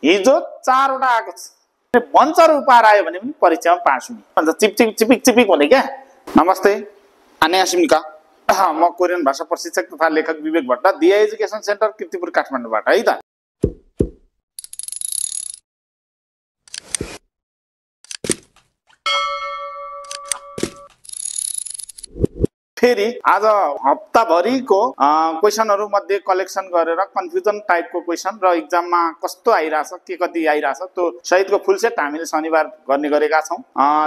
हिजो 4 वटा आएको छ। बन्चर उपहार आयो भने पनि परीक्षामा पास हुने भन्छ। चिपचिप चिपिक चिपिक हुने क्या। नमस्ते, आन्यासिमका म कोरियन भाषा प्रशिक्षक तथा लेखक विवेक भट्ट, दिया एजुकेसन सेन्टर कीर्तिपुर काठमाडौँबाट है त। फेरि आज हप्ताभरिको क्वेसनहरु मध्ये कलेक्सन गरेर कन्फ्युजन टाइपको क्वेसन र एक्जाममा कस्तो आइराछ, के कति आइराछ त्यो सहितको फुल सेट हामीले शनिबार गर्ने गरेका छौं।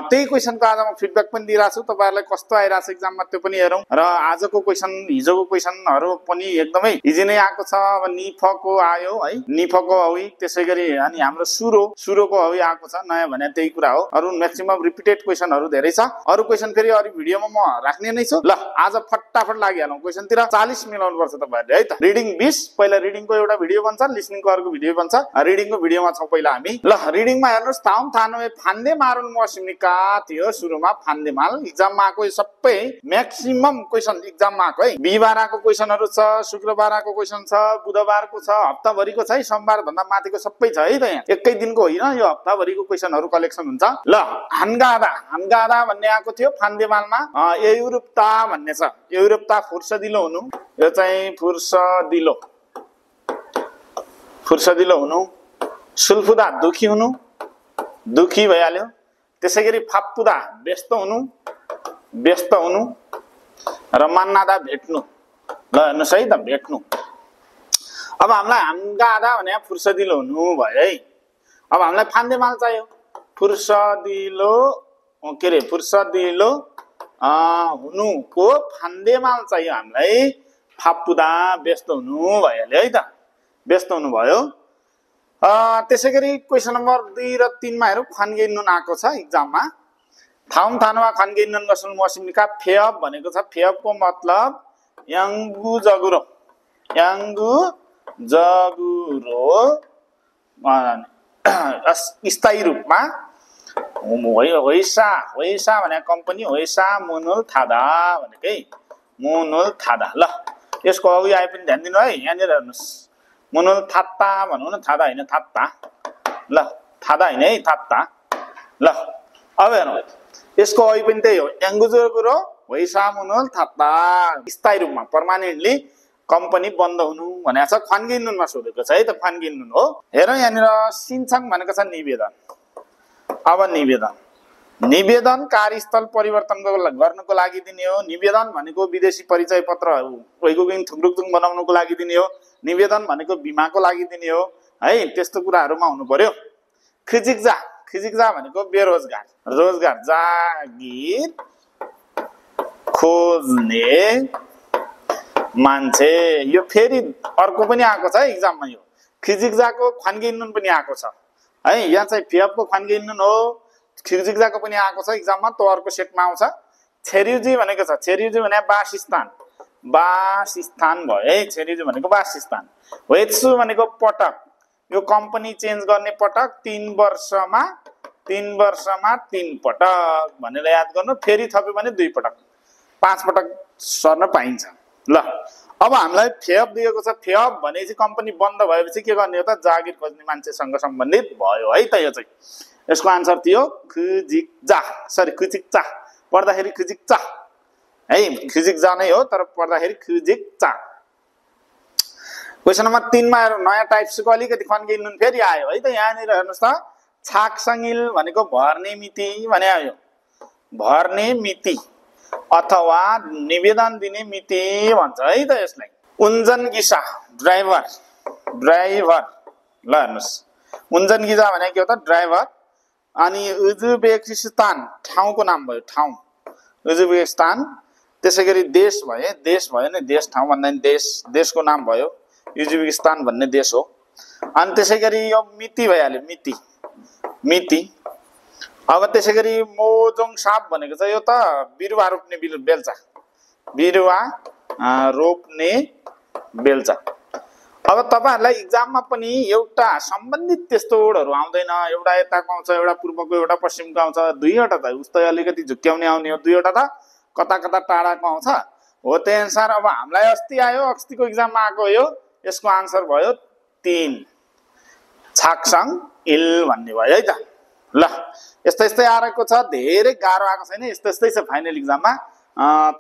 त्यही क्वेसनको आज म फिडब्याक पनि दिइराछु, तपाईहरुलाई कस्तो आइराछ एक्जाममा त्यो पनि हेरौं। र आजको क्वेसन हिजोको क्वेसनहरु पनि एकदमै इजी नै आएको छ। अब निफको आयो है, निफको हवि, त्यसैगरी अनि हाम्रो सुरोको हवि आएको छ। नयाँ भने त्यही कुरा हो। अरु म्याक्सिमम रिपिटेड क्वेसनहरु धेरै छ। अरु क्वेसन फेरि अरु भिडियोमा म राख्ने नै छु। ल आज फटाफट लागिहालौं क्वेसनतिर। 40 मिलाउनु पर्छ तपाईहरुले है त। रिडिङ 20, पहिला रिडिङको एउटा भिडियो बन्छ, लिसनिङको अर्को भिडियो बन्छ। रिडिङको भिडियोमा छौ पहिला हामी। ल रिडिङमा हेर्नुस्, थाउम थानवे फान्दे मारुन मसिमनिका थियो। सुरुमा फान्देमाल एक्जाममा आएको सबै म्याक्सिमम क्वेसन एक्जाममा आएको है। बिहीबार आएको क्वेसनहरु छ, शुक्रबार आएको क्वेसन छ, बुधबारको छ, हप्ताभरिको छ है। सोमबार भन्दा माथिको सबै छ है त। यहाँ एकै दिनको होइन, यो हप्ताभरिको क्वेसनहरु कलेक्सन हुन्छ। ल हानगादा भन्ने आएको थियो फान्देमालमा। युरोपता भन्ने छ। युरोपता फुर्सदिलो हुनु, यो चाहिँ फुर्सदिलो हुनु। सुल्फुदा दुखी हुनु, दुखी भइहाल्यो। त्यसैगरी फाप्पुदा व्यस्त हुनु र मान्नादा भेट्नु। ल हेर्नुस् है त, भेट्नु। अब हामीलाई हानगादा भने फुर्सदिलो हुनु भयो है। अब हामीलाई फान्देमाल चाहियो। फुर्सदिलो के रे, फुर्सदिलो हुनुको फान्देमाल चाहियो हामीलाई। फाप्पुदा व्यस्त हुनु भइहाल्यो है त, व्यस्त हुनु भयो। त्यसैगरी क्वेसन नम्बर 2 र 3 मा हेरौं। खानगेनुन आएको छ एक्जाममा। थाउम थानवा खानगेनुन गसन मसिमनिका फेअप भनेको छ। फेअपको मतलब याङ्गु जगुरो स्थायी रूपमा होइसा भने कम्पनी होइसा मुनुल थादा भनेकै मुनुल थादा। ल यसको अघि आए पनि ध्यान दिनु है। यहाँनिर हेर्नुस्, मुनुल थात्ता भन्नु न, थादा हैन थात्ता। ल थादा हैन है, थात्ता। ल अब हेरौँ, यसको अघि पनि त्यही हो। याङ्गुजोगुरो होइसा मुनुल थात्ता, स्थायी रूपमा पर्मानेन्टली कम्पनी बन्द हुनु भनेको छ। खानगेनुनमा सोधेको छ है त, खानगेनुन हो। हेरौँ यहाँनिर सिन्छङ भनेको छ निवेदन। अब निवेदन कार्यस्थल परिवर्तन गर्नको लागि दिने हो। निवेदन भनेको विदेशी परिचय पत्र थुक्रुक्थुङ बनाउनको लागि दिने हो। निवेदन भनेको बिमाको लागि दिने हो है। त्यस्तो कुराहरुमा हुनु पर्यो। खिजिक्जा भनेको बेरोजगार, रोजगार जागिर खोज्ने मान्छे। यो फेरि अर्को पनि आएको छ एक्जाममा। यो खिजिक्जाको खानगेनुन पनि आएको छ है। यहाँ चाहिँ फेअपको खानगेनुन हो, खिजिक्जाको पनि आएको छ एक्जाममा। त्यो अर्को सेटमा आउँछ। छेर्युजी भनेको छ। छेर्युजी भने वासस्थान भयो है। छेर्युजी भनेको वासस्थान। वेत्सु भनेको पटक, यो कम्पनी चेन्ज गर्ने पटक। 3 वर्षमा 3 पटक भनेर याद गर्नु। फेरि थप्यो भने 2 पटक, 5 पटक सर्न पाइन्छ। ल अब हामीलाई फेअप दिएको छ। फेअप भनेपछि कम्पनी बन्द भएपछि के गर्ने हो त, जागिर खोज्ने मान्छेसँग सम्बन्धित भयो है त। यो चाहिँ यसको आन्सर थियो खुजिक्जा। पढ्दाखेरि खुजिक्जा है, खुजिक्जा नै हो तर पढ्दाखेरि खुजिक्जा। क्वेसन नम्बर 3 मा हेरौँ। नयाँ टाइप्सको अलिकति खानगेनुन फेरि आयो है त। यहाँनिर हेर्नुस् त, छाकसङ्गिल भनेको भर्ने मिति भने आयो। भर्ने मिति अथवा निवेदन दिने मिति भन्छ है त यसलाई। उन्जन गिसा ड्राइभर। ल हेर्नुस्, उन्जन गिसा भने के हो त, ड्राइभर। अनि उज्बेकिस्तान ठाउँको नाम भयो, ठाउँ उज्बेकिस्तान। त्यसैगरी देश भयो नि, देश ठाउँ भन्दा नि देशको नाम भयो। उज्बेकिस्तान भन्ने देश हो। अनि त्यसैगरी यो मिति भइहाल्यो, मिति। अब त्यसैगरी मोजोङ साप भनेको चाहिँ यो त बिरुवा रोप्ने बेल्चा, बिरुवा रोप्ने बेल्चा। अब तपाईहरुलाई एक्जाममा पनि एउटा सम्बन्धित त्यस्तो वर्डहरु आउँदैन। एउटा यताको आउँछ, एउटा पूर्वको, एउटा पश्चिमको आउँछ। 2वटा त उस्तै अलिकति झुक्क्याउने आउने हो, 2वटा त कता टाढाको आउँछ हो। त्यही अनुसार अब हामीलाई अस्तिको एक्जाममा आएको यो, यसको आन्सर भयो 3। छाक्साङ इल भन्ने भयो है त। ल यस्तै यस्तै आएको छ, धेरै गाह्रो आएको छैन, यस्तै यस्तै छ फाइनल इक्जाममा।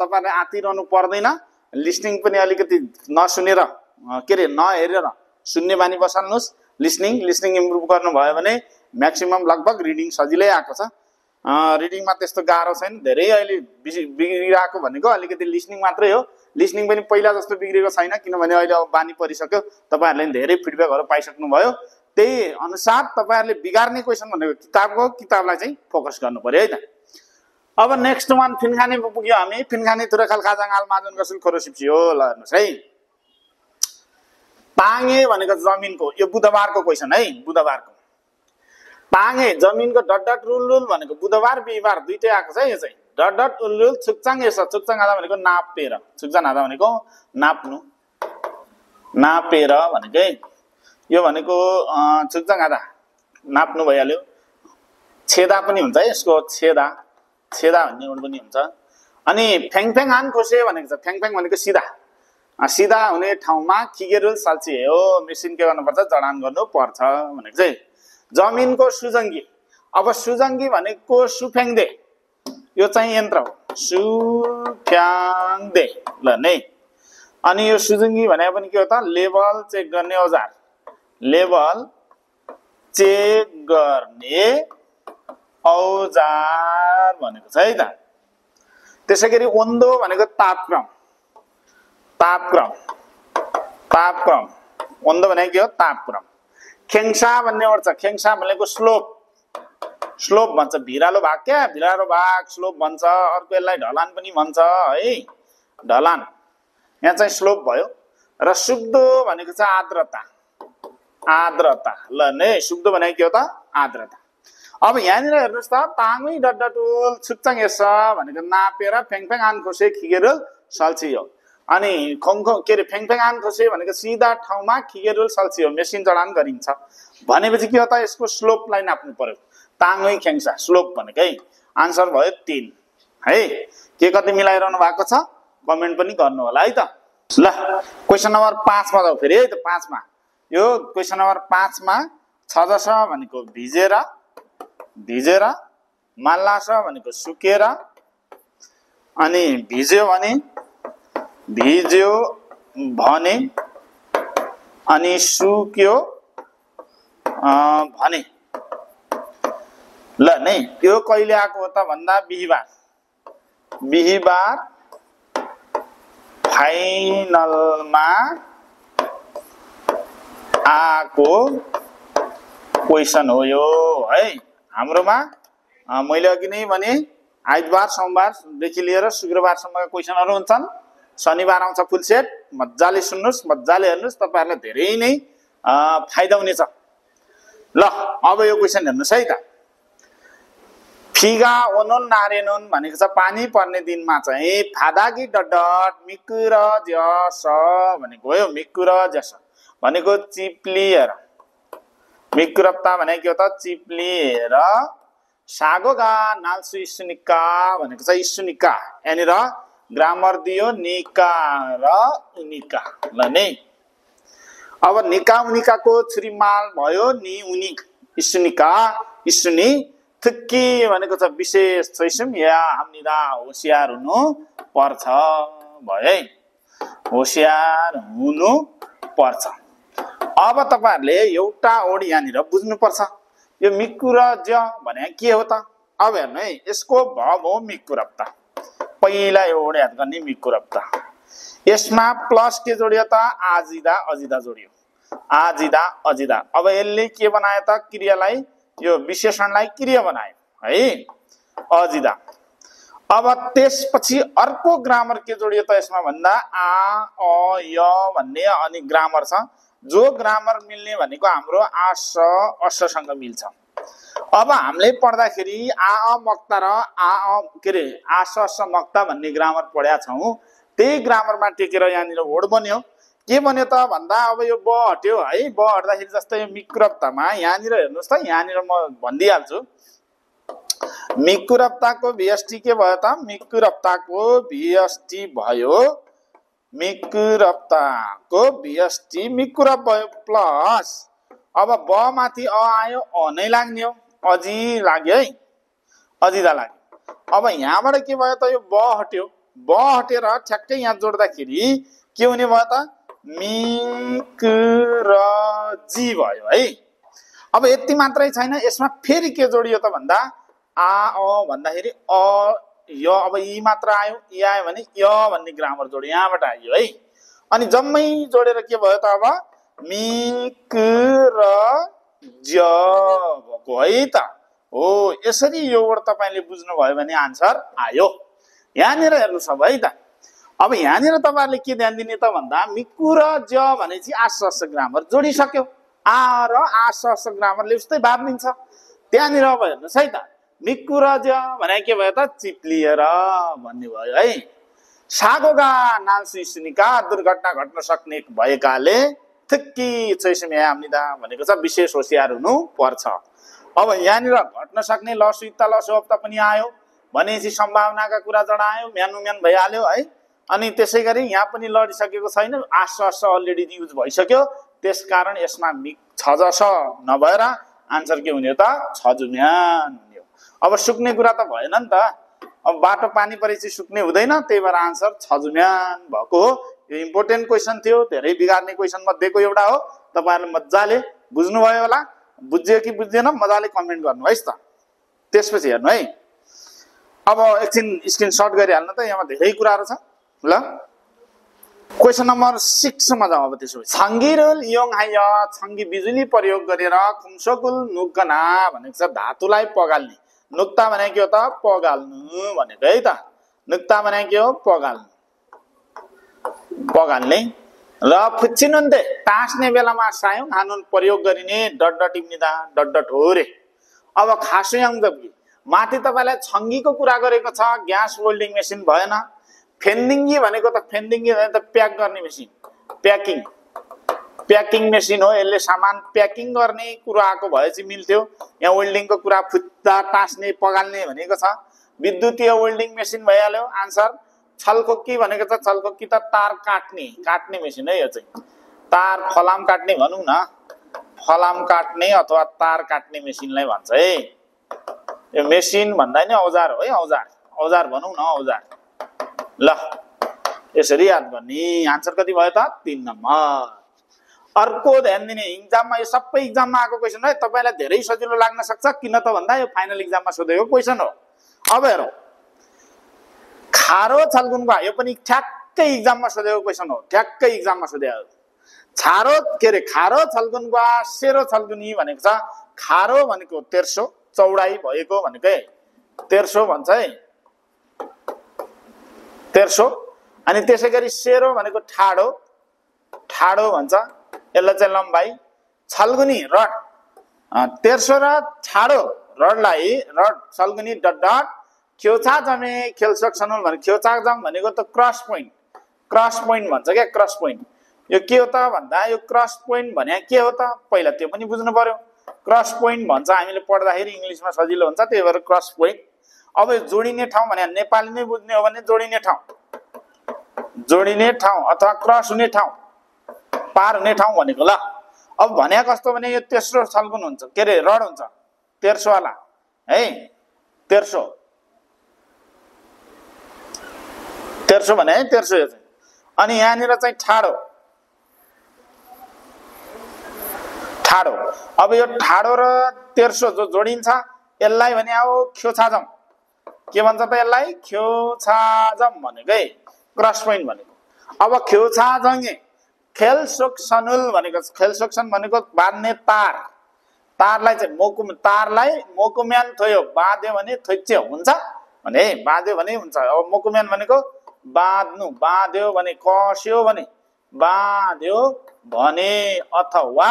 तपाईहरुले आतिरहनु पर्दैन, लिसनिङ पनि अलिकति नसुनेर के रे नहेरेर सुन्ने बानी बसाल्नुस्। लिसनिङ इम्प्रुभ गर्नुभयो भने म्याक्सिमम लगभग रिडिङ सजिलै आएको छ। रिडिङमा त्यस्तो गाह्रो छैन, धेरै अहिले बिग्रिरहेको भनेको अलिकति लिसनिङ मात्रै हो। लिसनिङ पनि पहिला जस्तो बिग्रेको छैन, किनभने अहिले अब बानी परिसक्यो, तपाईहरुले धेरै फिडब्याकहरु पाइसक्नु भयो। त्यही अनुसार तपाईहरुले बिगार्ने क्वेशन भनेको किताबलाई चाहिँ फोकस गर्नु पर्यो है त। अब नेक्स्ट वान फिनखाने पुग्यो हामी। फिनखाने तुरखाल खाजाङ माजुन गसुल खोरोसिप्सी हो। ल हेर्नुस् है, पाङे भनेको जमिनको, यो बुधबारको क्वेशन है, बुधबारको। पाङे जमिनको डट डट रुल रुल भनेको बुधबार बिहीबार दुईटै आएको छ है। यो चाहिँ डट डट रुल रुल छुक्चाङ यसो, छुक्चाङ आधा भनेको नापेर, छुक्चाङ आधा भनेको नाप्नु, नापेर भनेको है। यो भनेको छुक्चाङ आधा नाप्नु भइहाल्यो। छेदा पनि हुन्छ है यसको, छेदा भन्ने एउटा पनि हुन्छ। अनि फ्याङफ्याङ आन खोसे भनेको छ। फ्याङफ्याङ भनेको सिधा, सिधा हुने ठाउँमा खिगेरुल साल्ची हो, मेसिन के गर्नुपर्छ, जडान गर्नु पर्छ भनेको चाहिँ। जमिनको सुजङ्गी, अब सुजङ्गी भनेको सुफ्याङदे, यो चाहिँ यन्त्र हो, सुफ्याङदे ल नै। अनि यो सुजङ्गी भनेको पनि के हो त, लेभल चेक गर्ने औजार, लेभल चेक गर्ने औजार भनेको छ है त। त्यसैगरी ओन्दो भनेको तापक्रम, तापक्रम ओन्दो भनेको के हो, तापक्रम। खेङ्सा भन्ने वर्ड छ, खेङ्सा भनेको स्लोप, स्लोप भन्छ, भिरालो भाग, क्या भिरालो भाग स्लोप भन्छ। अर्को यसलाई ढलान पनि भन्छ है, ढलान, यहाँ चाहिँ स्लोप भयो। र सुक्दो भनेको चाहिँ आर्द्रता, आर्द्रता ल नै, सुक्दो भनेको के हो त, आर्द्रता। अब यहाँनिर हेर्नुहोस् त, ताङै डट डट उल छुक्चाङ यस भनेको नापेर फ्याङफ्याङ आन खोसे खिगेरुल सल्ची हो। अनि खोङखो के रे फ्याङफ्याङ आन खोसे भनेको सिधा ठाउँमा खिगेरुल सल्ची हो, मेसिन जडान गरिन्छ भनेपछि के हो त, यसको स्लोपलाई नाप्नु पर्यो। ताङै खेङ्सा स्लोप भनेको है। आन्सर भयो 3 है। के कति मिलाइरहनु भएको छ कमेन्ट पनि गर्नु होला है त। ल क्वेशन नम्बर 5 मा जाऊ फेरि है त। 5 मा यो क्वेशन नम्बर 5 मा छ जस भनेको भिजेर, भिजेर, माल्लास भनेको सुकेर, अनि भिज्यो भने, भिज्यो भने, अनि सुक्यो भने ल नै। यो कहिले आएको हो त भन्दा बिहीबार, बिहीबार फाइनलमा आएको क्वेशन हो यो है हाम्रोमा। मैले अघि नै भने आइतबार सोमबारदेखि लिएर शुक्रबारसम्मका क्वेशनहरू हुन्छन्। शनिबार आउँछ फुल सेट, मजाले सुन्नुस्, मजाले हेर्नुस्, तपाईहरुलाई धेरै नै फाइदा हुनेछ। ल अब यो क्वेशन हेर्नुस् है त। फिगा ओनोन नारेनोन भनेको छ पानी पर्ने दिनमा चाहिँ फादागी डडट मिकुर जस भनेको हो। मिकुर जस भनेको चिप्लिएर, मिकुरप्ता भनेको के हो त, चिप्लिएर। सागोगा नाल्सु इस्सुनिका भनेको छ इस्सुनिका, यहाँनिर ग्रामर दियो निका र उनिका ल नै। अब निका उनिकाको छुरीमाल भयो नि उनी, इस्सुनिका इस्सुनी। थुक्की भनेको छ विशेष छैसम या हामीदा होशियार हुनु पर्छ भयो है, होशियार हुनु पर्छ। अब तपाईहरुले एउटा ओड यहाँनिर बुझ्नु पर्छ। यो मिकुर ज भने के हो त, अब हेर्नु है, यसको भव हो मिकुरप्ता। पहिला एउटा याद गर्ने मिकुरप्ता, यसमा प्लस के जोडियो त, आजिदा अजिदा जोडियो, आजिदा अजिदा। अब यसले के बनायो त, क्रियालाई, यो विशेषणलाई क्रिया बनायो है, अजिदा। अब त्यसपछि अर्को ग्रामर के जोडियो त यसमा भन्दा, आ अ य भन्ने अनि ग्रामर छ। जो ग्रामर मिल्ने भनेको हाम्रो आस अससँग मिल्छ। अब हामीले पढ्दाखेरि आ अ मक्ता र आ अ के रे आस अस मक्ता भन्ने ग्रामर पढ्या छौं। त्यही ग्रामरमा टेकेर यहाँनिर वर्ड बन्यो। के बन्यो त भन्दा, अब यो ब हट्यो है, ब हट्दाखेरि जस्तै यो मिकुरप्तामा यहाँनिर हेर्नुस् त, यहाँनिर म भनिदिइहाल्छु। मिकुरप्ताको भिएसटी के भयो त, मिकुरप्ताको भिएसटी भयो, मिकुरप्ताको भिएसटी मिकुरप भयो प्लस अब ब माथि अ आयो अ नै लाग्ने हो अजी लाग्यो है अजिदा लाग्यो अब यहाँबाट के भयो त यो ब हट्यो ब हटेर ठ्याक्कै यहाँ जोड्दाखेरि के हुने भयो त मिक्रजी भयो है अब यति मात्रै छैन यसमा फेरि के जोडियो त भन्दा आ अ भन्दाखेरि अ य अब इ मात्र आयो इ आयो भने य भन्ने ग्रामर जोड्यो यहाँबाट आयो है अनि जम्मै जोडेर के भयो त अब मिक्रज भएको है त हो यसरी यो वर्ड तपाईले बुझ्नु भयो भने आन्सर आयो यहाँनिर हेर्नुस् अब है त अब यहाँनिर तपाईहरुले के ध्यान दिने त भन्दा मिकुरज भनेपछि आश्वास ग्रामर जोडिसक्यो आ र आश्वास ग्रामरले उस्तै भाव दिन्छ त्यहाँनिर अब हेर्नुस् है त मिकुरज भने के भयो त चिप्लिएर भन्ने भयो है सागोगा नालसिसनिका दुर्घटना घट्न सक्ने भएकाले थुक्की चैसम्या आम्निदा भनेको छ विशेष होशियार हुनु पर्छ अब यहाँनिर घट्न सक्ने लसुइता लसुअप्ता पनि आयो भनेपछि सम्भावनाका कुरा जडायो म्यान भइहाल्यो है अनि त्यसैगरी यहाँ पनि लडिसकेको छैन आश्वास अलरेडी युज भइसक्यो त्यसकारण यसमा छजस नभएर आन्सर के हुने त छजुम्यान हुने हो अब सुक्ने कुरा त भएन नि त अब बाटो पानी परेपछि सुक्ने हुँदैन त्यही भएर आन्सर छजुम्यान भएको हो यो इम्पोर्टेन्ट क्वेसन थियो धेरै बिगार्ने क्वेसन मध्येको एउटा हो तपाईहरुले मजाले बुझ्नुभयो होला बुझ्यो कि बुझ्दैन मजाले कमेन्ट गर्नु है त त्यसपछि हेर्नु है अब एकछिन स्क्रिनशट गरिहाल्नु त यहाँ धेरै कुराहरु छ ल क्वेसन नम्बर 6 मा जाऊ अब त्यसो छंगिरुल योङ हाय छंगी बिजुली प्रयोग गरेर खुम्सोकुल नुकना भनेको छ धातुलाई पगाल्ने नुक्ता भने के हो त पगाल्नु भनेको है त नुक्ता भने के हो पगाल्ने र फुच्चिनुन्ते टास्ने बेलामा सायौं हानुन प्रयोग गरिने डट डट इम्निदा डट डट हो रे अब खासुयाङ जबकि माथि तपाईलाई छंगीको कुरा गरेको छ ग्यास वेल्डिङ मेसिन भएन फेन्डिङ्गी भनेको त फेन्डिङ्गी भने त प्याक गर्ने मेसिन प्याकिङ मेसिन हो यसले सामान प्याकिङ गर्ने कुरा आको भएपछि मिल्थ्यो यहाँ वेल्डिङको कुरा फुच्दा टास्ने पगाल्ने भनेको छ विद्युतीय वेल्डिङ मेसिन भइहाल्यो आन्सर छलखोक्की भनेको त छलखोक्की त तार काट्ने मेसिन है यो चाहिँ तार फलाम काट्ने भनौं न फलाम काट्ने अथवा तार काट्ने मेसिनलाई भन्छ है यो मेसिन भन्दा नि औजार हो है औजार भनौं न औजार ल यसरी याद गर्ने आन्सर कति भयो त 3 नम्बर अर्को ध्यान दिने एक्जाममा यो सबै एक्जाममा आएको क्वेशन है तपाईलाई धेरै सजिलो लाग्न सक्छ किन त भन्दा यो फाइनल एक्जाममा सोधेको क्वेशन हो अब हेरौं खारो छल्कुनको यो पनि ठ्याक्कै एक्जाममा सोधेको क्वेशन हो ठ्याक्कै एक्जाममा सोधेको छारो के रे खारो छल्कुनको सेरो छल्कुनी भनेको छ खारो भनेको तेर्सो चौडाई भएको भनेको तेर्सो भन्छ है तेर्सो अनि त्यसैगरी सेरो भनेको ठाडो भन्छ यसलाई चाहिँ लम्बाई छल्कुनी रड तेर्सो र ठाडो रडलाई रड छल्कुनी डट डट ख्योचा जमे खेल सक्छन् भने ख्योचा जम भनेको त क्रस पोइन्ट भन्छ क्या क्रस पोइन्ट यो के हो त भन्दा यो क्रस पोइन्ट भने के हो त पहिला त्यो पनि बुझ्नु पर्यो क्रस पोइन्ट भन्छ हामीले पढ्दाखेरि इंग्लिशमा सजिलो हुन्छ त्यही भएर क्रस पोइन्ट अब जोडिने ठाउँ भने नेपाली नै बुझ्ने हो भने जोडिने ठाउँ अथवा क्रस हुने ठाउँ पार हुने ठाउँ भनेको ल अब भने कस्तो भने यो तेस्रो छल्कुन हुन्छ के रे रड हुन्छ तेर्सो वाला है तेर्सो भने है तेर्सो यो चाहिँ अनि यहाँनिर चाहिँ ठाडो अब यो ठाडो र तेर्सो जो जोडिन्छ यसलाई भने अब ख्योछाजम के भन्छ त यसलाई ख्योछाजम भनेको है क्रस पोइन्ट भनेको अब ख्योछाजङे खेल सोक्सनुल भनेको खेल सोक्सन भनेको बाँध्ने तारलाई चाहिँ तारलाई मोकुम्यान थोयो बाँध्यो भने थोच्चे हुन्छ भने बाँध्यो भने हुन्छ अब मोकुम्यान भनेको बाँध्यो भने कस्यो भने बाँध्यो भने अथवा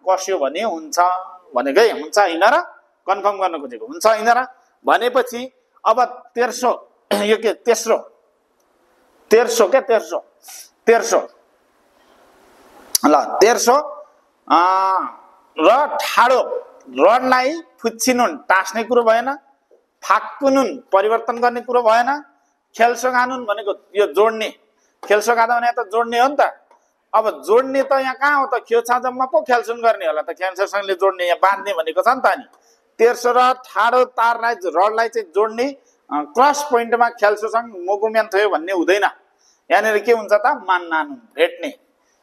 कस्यो भने हुन्छ भनेकै हुन्छ हैन र कन्फर्म गर्न खोजेको हुन्छ हैन र भनेपछि अब तेर्सो यो के तेस्रो ल तेर्सो र ठाडो रडलाई फुच्चिनुन टास्ने कुरो भएन फाक्कुनुन परिवर्तन गर्ने कुरो भएन खेल्सोगानुन भनेको यो जोड्ने खेल्सोगादा भने त जोड्ने हो नि त अब जोड्ने त यहाँ कहाँ हो त, खेउछा जम्मा पो ख्यालसुन गर्ने होला त, ख्यालसँगले जोड्ने यहाँ बाँध्ने भनेको छ नि त नि। तेर्सो र ठाडो तारलाई रडलाई चाहिँ जोड्ने क्रस पोइन्टमा ख्यालसोसँग मोगुम्यान थयो भन्ने हुँदैन। यहाँनिर के हुन्छ त, मान्नानु भेट्ने,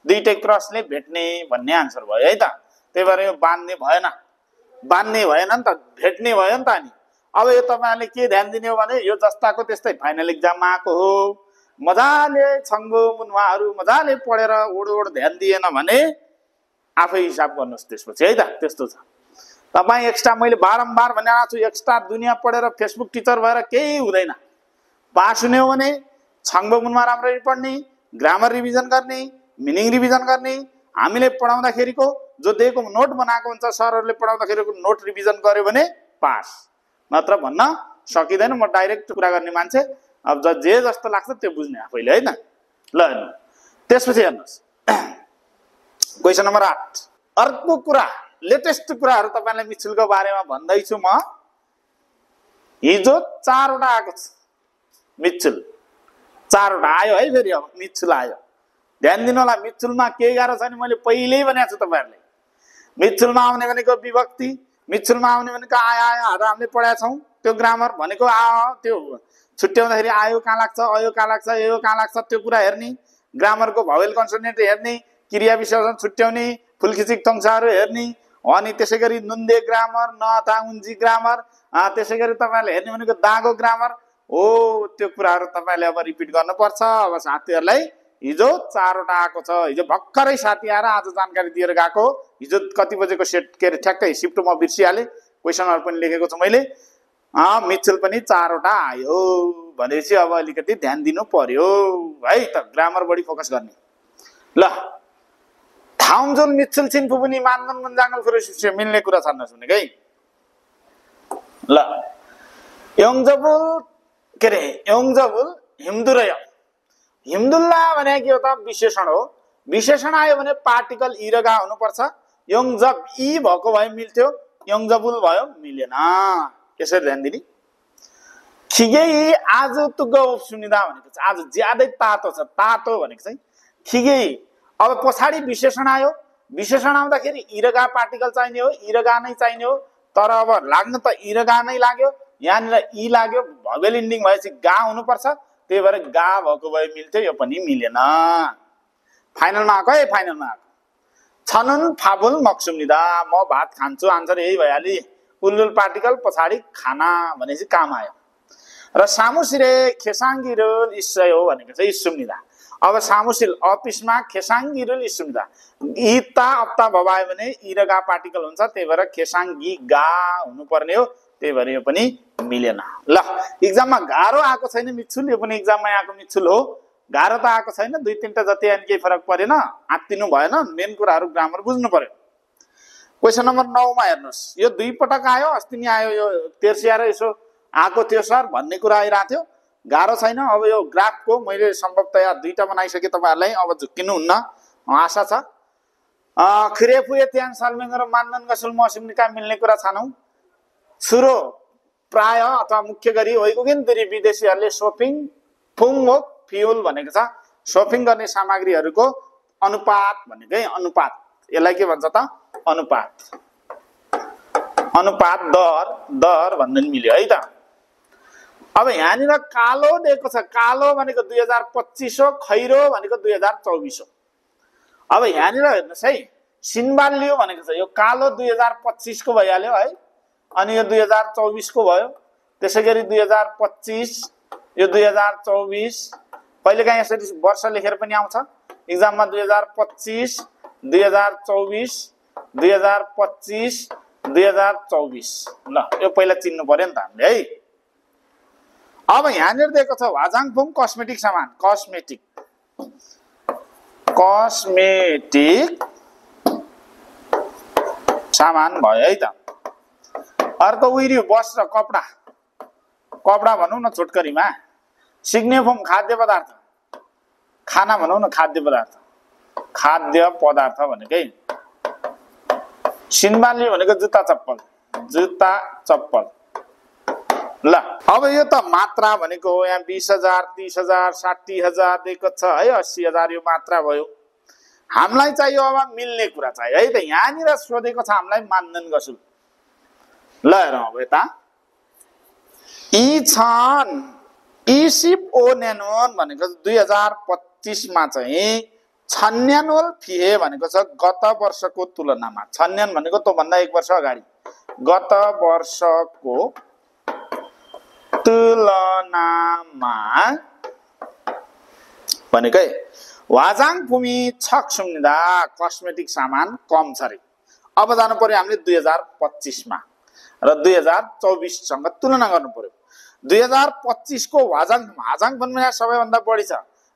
दुईटै क्रसले भेट्ने भन्ने आन्सर भयो है त। त्यही भएर यो बाँध्ने भएन, बाँध्ने भएन नि त, भेट्ने भयो नि त नि। अब यो तपाईँहरूले के ध्यान दिने हो भने यो जस्ताको त्यस्तै फाइनल इक्जाममा आएको हो, मजाले छङ्गो मुन्वाहरू मजाले पढेर ओड ध्यान दिएन भने आफै हिसाब गर्नुहोस् त्यसपछि है त। त्यस्तो छ। तपाईँ एक्स्ट्रा, मैले बारम्बार भनेको छु, एक्स्ट्रा दुनियाँ पढेर फेसबुक टिचर भएर केही हुँदैन। पास हुने हो भने छङ्गो मुन्वा राम्ररी पढ्ने, ग्रामर रिभिजन गर्ने, मिनिङ रिभिजन गर्ने, हामीले पढाउँदाखेरिको जो दिएको नोट बनाएको हुन्छ सरहरूले पढाउँदाखेरिको नोट रिभिजन गर्यो भने पास। नत्र भन्न सकिँदैन, म डाइरेक्ट कुरा गर्ने मान्छे। अब जे जस्तो लाग्छ त्यो बुझ्ने आफैले है त। ल हेर्नु, त्यसपछि हेर्नुहोस् क्वेसन नम्बर 8। अर्को कुरा, लेटेस्ट कुराहरू तपाईँलाई मिचुलको बारेमा भन्दैछु म। हिजो 4 वटा आएको छ मिचुल, 4 वटा आयो है। फेरि अब मिचुल आयो, ध्यान दिनु होला। मिचुलमा के गाह्रो छ नि, मैले पहिल्यै भनेको छु तपाईँहरूले। मिचुलमा आउने भनेको विभक्ति, मिचुलमा आउने भनेको आयो आयोहरू हामीले पढाएका छौँ। त्यो ग्रामर भनेको त्यो छुट्याउँदाखेरि आयो कहाँ लाग्छ, अयो कहाँ लाग्छ, यो कहाँ लाग्छ, त्यो कुरा हेर्ने, ग्रामरको भावेल कन्सोनेन्ट हेर्ने, क्रिया विशेषण छुट्याउने, फुलखिचिक तङ्साहरू हेर्ने, अनि त्यसै गरी नुन्दे ग्रामर, नथा उन्जी ग्रामर, त्यसै गरी तपाईँहरूले हेर्ने भनेको दागो ग्रामर हो। त्यो कुराहरू तपाईँले अब रिपिट गर्नुपर्छ। अब साथीहरूलाई हिजो 4 वटा आएको छ। हिजो भर्खरै साथी आएर आज जानकारी दिएर गएको। हिजो कति बजेको सेट के अरे ठ्याक्कै सिफ्ट म बिर्सिहालेँ, क्वेसनहरू पनि लेखेको छु मैले। मिचुल पनि 4 वटा आयो भनेपछि अब अलिकति ध्यान दिनु पर्यो है त, ग्रामर बढी फोकस गर्ने। ल थाउजोल मिचुल छिन फुपुनी मान्दन मन्जाङ्गल फुरुसिसे मिल्ने कुरा छन् सुनेको है। ल योङजबुल के अरे योङजबुल हिमदुरय, हिमदुल्ला भने के हो त, विशेषण हो। विशेषण आयो भने पार्टिकल इरगा हुनुपर्छ। योङजब इ भएको भए मिल्थ्यो, योङजबुल भयो मिलेन। यसरी ध्यान दिने। खिगे आज तुगो सुनिदा भनेको छ, आज ज्यादै तातो छ, तातो भनेको चाहिँ खिगे। अब पछाडि विशेषण आयो, विशेषण आउँदाखेरि इरगा पार्टिकल चाहिने हो, इरगा नै चाहिने हो। तर अब लाग्न त इरगा नै लाग्यो, यहाँनिर इ लाग्यो, भवेल इन्डिङ भएपछि गा हुनुपर्छ। त्यही भएर गा भएको भए मिल्थ्यो, यो पनि मिलेन। फाइनलमा आएको है, फाइनलमा आएको। छनुन फाबुल मक्सुमनिदा, म भात खान्छु, आन्सर यही भइहाल्यो। उल्लुल पार्टिकल पछाडि खाना भनेपछि काम आयो। र सामुसिरे खेसाङ्गिरुल इस्सय हो भनेको चाहिँ इस्सुमनिदा। अब सामुसिल अफिसमा खेसाङ्गिरुल इस्सुमनिदा, इता अप्ता भवायो भने इरगा पार्टिकल हुन्छ। त्यही भएर खेसाङ्गी गा हुनुपर्ने हो। त्यही भएर यो पनि मिलेन। ल इक्जाममा गाह्रो आएको छैन मिचुल, यो पनि इक्जाममा आएको मिचुल हो। गाह्रो त आएको छैन, 2-3टा जति अनि केही फरक परेन, आत्तिनु भएन। मेन कुराहरू ग्रामर बुझ्नु पर्यो। क्वेसन नम्बर 9 मा हेर्नुहोस्, यो 2 पटक आयो, अस्ति नि आयो, यो तेर्सिएर यसो आएको थियो सर भन्ने कुरा आइरहेको थियो। गाह्रो छैन। अब यो ग्राफको मैले सम्भवतया 2टा बनाइसकेँ तपाईँहरूलाई, अब झुक्किनु हुन्न आशा छ। खिरेफुए त्यान सालमेङ र मानदन गसुल मौसमनिका मिल्ने कुरा छानौ। सुरो प्राय अथवा मुख्य गरी वैगुगिन्तरी विदेशीहरूले सोपिङ फुङ फ्युल भनेको छ। सोपिङ गर्ने सामग्रीहरूको अनुपात भनेकै अनुपात, यसलाई के भन्छ त, अनुपात। अनुपात दर भन्दा नि मिल्यो है त। अब यहाँनिर कालो दिएको छ, कालो भनेको 2025 हो, खैरो भनेको 2024 हो। अब यहाँनिर हेर्नुहोस् है, सिन्बालियो भनेको छ, यो कालो 2025 को भइहाल्यो है, अनि यो 2024 को भयो। त्यसै गरी 2025, यो 2024, कहिलेकाहीँ यसरी वर्ष लेखेर पनि आउँछ इक्जाममा। 2025, 2024, 2025, 2024। ल यो पहिला चिन्नु पर्यो नि त हामीले है। अब यहाँनिर दिएको छ वाजाङफुङ कस्मेटिक सामान, कस्मेटिक सामान भयो है त। अर्को उइरियो बस र कपडा, कपडा भनौँ न छोटकरीमा। सिग्नेफोम खाद्य पदार्थ, खाना भनौँ न खाद्य पदार्थ, खाद्य पदार्थ भनेकै। सिन्बाली भनेको जुत्ता चप्पल, जुत्ता चप्पल। ल अब यो त मात्रा भनेको यहाँ 20,000, 30,000, 60,000 दिएको छ है, 80,000 यो मात्रा भयो। हामीलाई चाहियो अब मिल्ने कुरा चाहियो है त। यहाँनिर सोधेको छ हामीलाई मानदेन गसुल। ल हेरौँ अब यता इछन इसिप ओ न्यानोन भनेको 2025 मा चाहिँ छन्यानोल फिए भनेको छ गत वर्षको तुलनामा। छन्यान भनेको त भन्दा 1 वर्ष अगाडि, गत वर्षको तुलनामा भनेकै वाजाङ भूमि छक सुम्निदा कस्मेटिक सामान कम छ रे। अब जानु पर्यो हामीले 2025 मा र 2024 सँग तुलना गर्नु पर्यो। 2025 को वाजाङ भूमि सबैभन्दा बढी छ,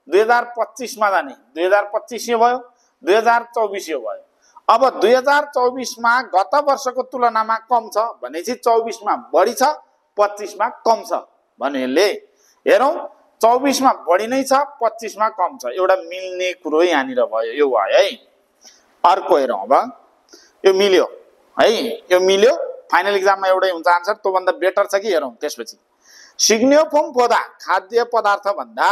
2025 मा जाने 2025 यो भयो, 2024 यो भयो। अब 2024 मा गत वर्षको तुलनामा कम छ भनेपछि 24 मा बढी छ, 25 मा कम छ भनेले हेरौँ 24 मा बढी नै छ, 25 मा कम छ। एउटा मिल्ने कुरो यहाँनिर भयो, यो भयो है। अर्को हेरौँ अब यो मिल्यो है, यो मिल्यो। फाइनल एक्जाममा एउटै हुन्छ आन्सर, त्यो भन्दा बेटर छ कि हेरौँ त्यसपछि। सिग्नियोफोम पोदा खाद्य पदार्थ भन्दा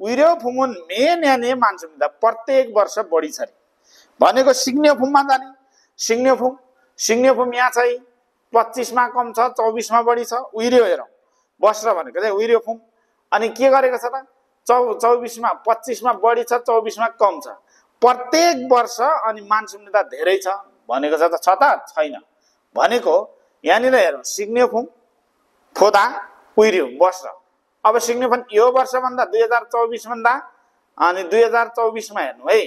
उइरोफुमुन मेन याने मान्छुम्दा प्रत्येक वर्ष बढी छ रे भनेको सिग्नियोफोममा जाने। सिग्नियोफोम यहाँ चाहिँ 25 मा कम छ, 24 मा बढी छ। उइरो हेरौँ बस्र भनेको चाहिँ उइरोफोम। अनि के गरेको छ त 24 मा 25 मा बढी छ, 24 मा कम छ प्रत्येक वर्ष। अनि मान्छुम्दा धेरै छ भनेको छ त छैन भनेको यहाँनिर हेरौँ सिग्नियोफोम फोदा उइरो बस्र। अब सिग्नियोफोम यो वर्ष भन्दा 2024 भन्दा अनि 2024 मा हेर्नु है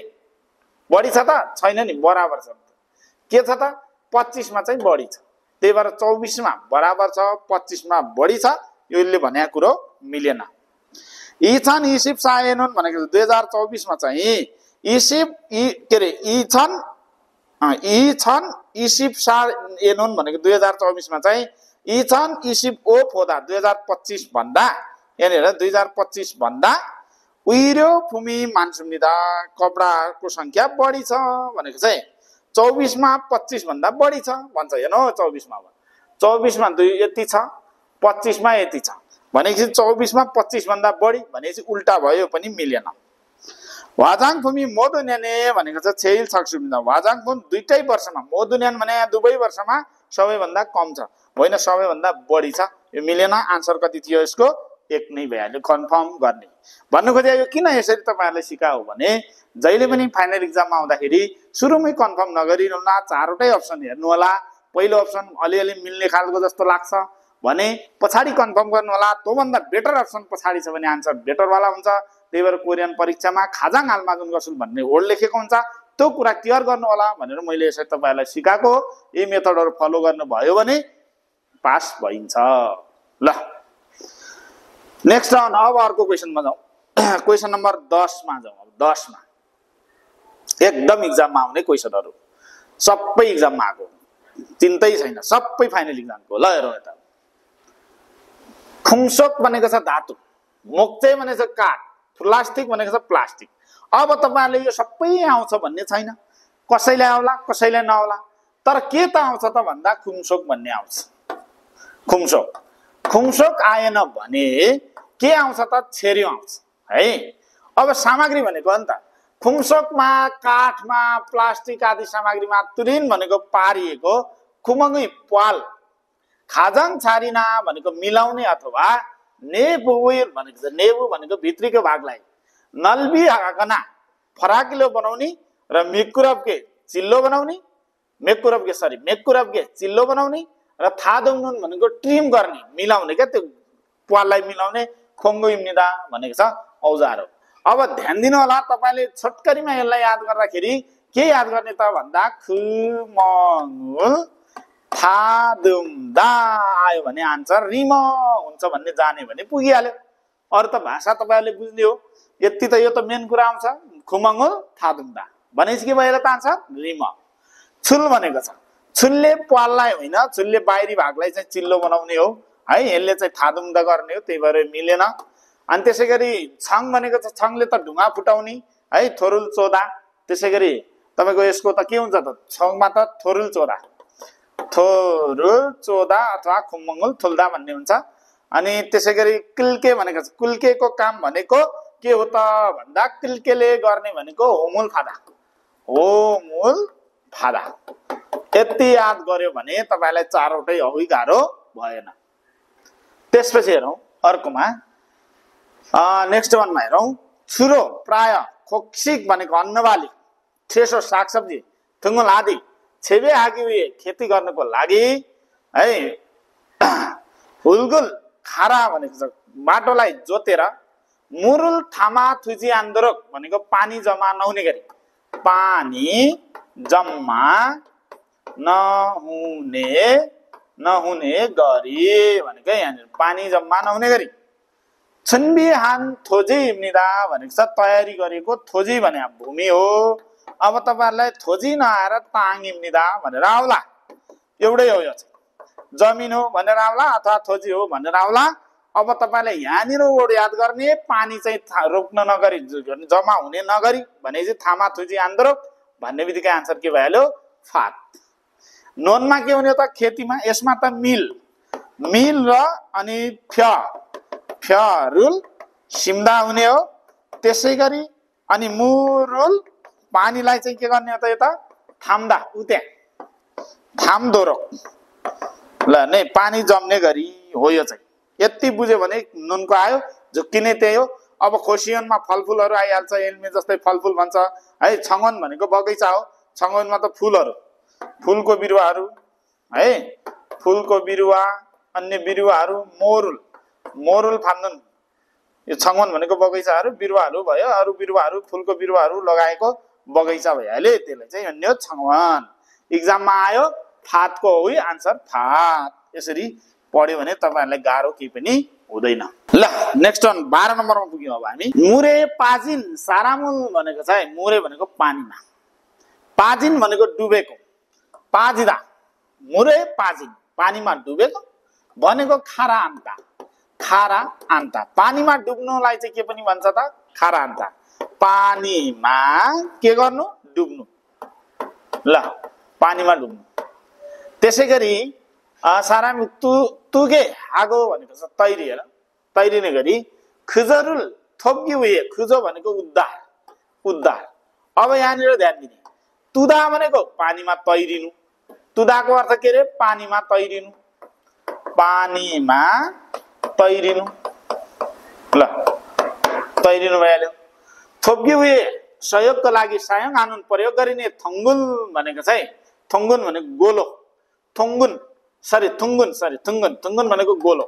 बढी छ त छैन नि, बराबर छ। के छ त 25 मा चाहिँ बढी छ, त्यही भएर 24 मा बराबर छ, 25 मा बढी छ। यसले भनेको कुरो मिलेन। इछन इसिप साएनोन भनेको 2024 मा चाहिँ इसिप के रे इछन इसिप साएनोन भनेको 2024 मा चाहिँ इछन इसिप ओ फोदा 2025 भन्दा यहाँनिर 2025 भन्दा उइरो भूमि मान्छुम्निदा कपडाको संख्या बढी छ भनेको चाहिँ 24 मा 25 भन्दा बढी छ भन्छ। हेर्नु 24 मा 24 मा यति छ, 25 मा यति छ भनेपछि 24 मा 25 भन्दा बढी भनेपछि उल्टा भयो पनि मिलेन। वाजाङ भूमि मोदुन्याने भनेको छ छेल सक्सुमिदा। वाजाङ भूमि दुईटै वर्षमा, मोदुन्यान भने दुवै वर्षमा सबैभन्दा कम छ, होइन सबैभन्दा बढी छ। यो मिलेन। आन्सर कति थियो यसको? 1 नै भइहाल्यो। कन्फर्म गर्ने भन्नु खोजे। यो किन यसरी तपाईहरुले सिकाओ भने जहिले पनि फाइनल एक्जाममा आउँदाखेरि सुरुमै कन्फर्म नगरिरहनुला, चारवटै अप्सन हेर्नु होला। पहिलो अप्सन अलिअलि मिल्ने खालको जस्तो लाग्छ भने पछाडी कन्फर्म गर्नु होला। त्योभन्दा बेटर अप्सन पछाडी छ भने आन्सर बेटर वाला हुन्छ। त्यही भएर कोरियन परीक्षामा खाजाङ आलमाजुन गसुल भन्ने वर्ड लेखेको हुन्छ, त्यो कुरा क्लियर गर्नु होला भनेर मैले यसरी तपाईहरुलाई सिकाएको। यही मेथडहरु फलो गर्नु भयो भने पास भइन्छ। ल नेक्स्ट राउन्ड। अब अर्को क्वेशनमा जाउँ। क्वेशन नम्बर 10 मा जाउँ। अब 10 मा एकदम एक्जाममा आउने क्वेशनहरु, सबै एक्जाममा आएको, चिन्तै छैन, सबै फाइनल एक्जामको। ल हेरौँ यता। खुङसोक भनेको छ धातु, मोक्चे भनेको छ काठ, प्लास्टिक भनेको छ प्लास्टिक। अब तपाईहरुले यो सबै आउँछ भन्ने छैन, कसैले आउला कसैले नआउला। तर के त आउँछ त भन्दा खुङसोक भन्ने आउँछ। खुङसोक आएन भने के आउँछ त? छेर्यो आउँछ है। अब सामग्री भनेको हो नि त, खुङसोकमा काठमा प्लास्टिक आदि सामग्रीमा तुरिन भनेको पारिएको खुमङ्गी पाल, खाजाङ छारिना भनेको मिलाउने अथवा नेबुइर भनेको छ नेबु भनेको भित्रीको भागलाई नल्बी हाकना फराकिलो बनाउने र मेकुरबके चिल्लो बनाउने, मेकुरबके चिल्लो बनाउने र थादुङनुन भनेको ट्रिम गर्ने मिलाउने क्या, त्यो पाललाई मिलाउने खोङ्गो इम्निदा भनेको छ औजार हो। अब ध्यान दिनु होला तपाईले छोटकरीमा यसलाई याद गर्दाखेरि के याद गर्ने त भन्दा खुमङ्गुल थादुङदा आयो भने आन्सर रिम हुन्छ भन्ने जाने भने पुगिहाल्यो। अरु त भाषा तपाईहरुले बुझ्ने हो। यति त यो त मेन कुरा आउँछ खुमङ्गुल थादुङदा भनेपछि के भयो त आन्सर रिम। छुल भनेको छ छुलले पाललाई होइन, छुलले बाहिरी भागलाई चाहिँ चिल्लो बनाउने हो है, यसले चाहिँ थादुङदा गर्ने हो, त्यही भएर मिलेन। अनि त्यसैगरी छङ भनेको छ छङले त ढुङ्गा फुटाउने है, थोरुल चोदा। त्यसैगरी तपाईको यसको त के हुन्छ त छङमा त थोरुल चोदा अथवा खुमङ्गुल थुल्दा भन्ने हुन्छ। अनि त्यसैगरी किल्के भनेको छ कुल्केको काम भनेको के हो त भन्दा किल्केले गर्ने भनेको होमुल फादा हो मूल फादा। यति याद गर्यो भने तपाईलाई चारवटै अघि गाह्रो भएन। त्यसपछि हेरौँ अर्कोमा, नेक्स्ट वानमा हेरौँ। छुरो प्राय खोक्सिक भनेको अन्नबाली, ठेसो सागसब्जी, थुङ्गुल आदि छेबे आगी खेती गर्नको लागि है। हुलगुल खारा भनेको छ बाटोलाई जोतेर। मुरुल थामा थुजी आन्दोरक भनेको पानी जम्मा नहुने गरी, पानी जम्मा नहुने गरी भनेको यहाँनिर पानी जम्मा नहुने गरी। छुनबिहान थोजी इम्निदा भनेको छ तयारी गरेको। थोजी भने भूमि हो। अब तपाईहरुलाई थोजी नआएर ताङ इम्निदा भनेर आउला। एउटै हो, यो जमिन हो भनेर आउला अथवा थोजी हो भनेर आउला। अब तपाईलाई यहाँनिर वर्ड याद गर्ने, पानी चाहिँ रोक्न नगरी, जम्मा हुने नगरी भनेपछि थामा थुजी आन्दोरक भन्ने बित्तिकै आन्सर के भइहाल्यो? फात। नोनमा के हुने त खेतीमा? यसमा त मिल र अनि फ्यरुल सिम्दा हुने हो। त्यसै गरी अनि मुरुल पानीलाई चाहिँ के गर्ने हो त? यता थाम्दा उत्या थाम्दोरक ल नै पानी जम्ने गरी हो। यो चाहिँ यति बुझ्यो भने नुनको आयो। झुक्किने त्यही हो। अब खोसियनमा फलफुलहरू आइहाल्छ। एल्मे जस्तै फलफुल भन्छ है। छङ्गन भनेको बगैँचा हो। छङ्गनमा त फुलहरू, फुलको बिरुवाहरू है, फुलको बिरुवा, अन्य बिरुवाहरू। मोरुल फान्दन, यो छङ्गन भनेको बगैँचाहरू बिरुवाहरू भयो। अरू बिरुवाहरू, फुलको बिरुवाहरू लगाएको बगैँचा भइहाल्यो। त्यसलाई चाहिँ अन्य छङ्गन। इक्जाममा आयो फातको हो आन्सर फात। यसरी पढ्यो भने तपाईहरुलाई गाह्रो केही पनि हुँदैन। ल नेक्स्ट वान 12 नम्बरमा पुग्यौं अब हामी। मुरे पाजिन सारामुल भनेको चाहिँ मुरे भनेको पानीमा, पाजिन भनेको डुबेको, पाजिदा मुरे पाजिन पानीमा डुबेको भनेको खारा आन्ता। खारा आन्ता पानीमा डुब्नुलाई चाहिँ के पनि भन्छ त? खारा आन्ता। पानीमा के गर्नु? डुब्नु। ल पानीमा डुब्नु। त्यसै गरी सारामुल तुगे आगो भनेको छ तैरी। हेर तैरिने गरी। खुजरुल थोप्गी हुए, खुजो भनेको उद्धार, उद्धार। अब यहाँनिर ध्यान दिने, तुदा भनेको पानीमा तैरिनु। तुदाको अर्थ के रे? पानीमा तैरिनु, पानीमा तैरिनु। ल तैरिनु भइहाल्यो। थोप्गी हुए सहयोगको लागि सायङ आनुन प्रयोग गरिने। थङ्गुन भनेको चाहिँ, थङ्गुन भनेको गोलो, थुङ्गुन थुङ्गुन भनेको गोलो,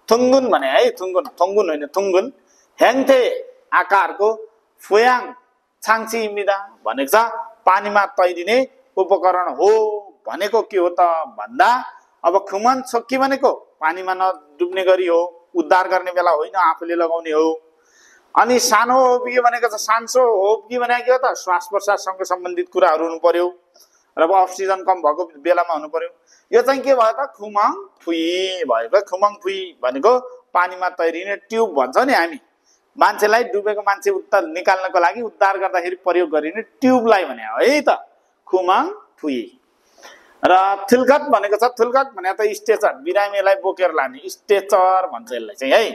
थुङ्गुन भने है, थुङ्गुन होइन थुङ्गुन। ह्याङथे आकारको फुयाङ छाङची इमिदा भनेको छ पानीमा तैरिने उपकरण हो। भनेको के हो त भन्दा, अब खुमन छोक्की भनेको पानीमा नडुब्ने गरी हो, उद्धार गर्ने बेला होइन, आफूले लगाउने हो। अनि सानो होप्की भनेको छ, सान्सो होप्की भनेको के हो त? श्वास प्रश्वाससँग सम्बन्धित कुराहरू हुनु पर्यो र अक्सिजन कम भएको बेलामा हुनु पर्यो। यो चाहिँ के भयो त? खुमङ फुई भएको। खुमङ फुई भनेको पानीमा तैरिने ट्युब भन्छ नि हामी। मान्छेलाई, डुबेको मान्छे निकाल्नको लागि उद्धार गर्दाखेरि प्रयोग गरिने ट्युबलाई भने है त खुमङ फुई। र थुल्कट भनेको छ, थुल्कट भने त स्ट्रेचर, बिरामीलाई बोकेर लाने स्ट्रेचर भन्छ यसलाई चाहिँ है।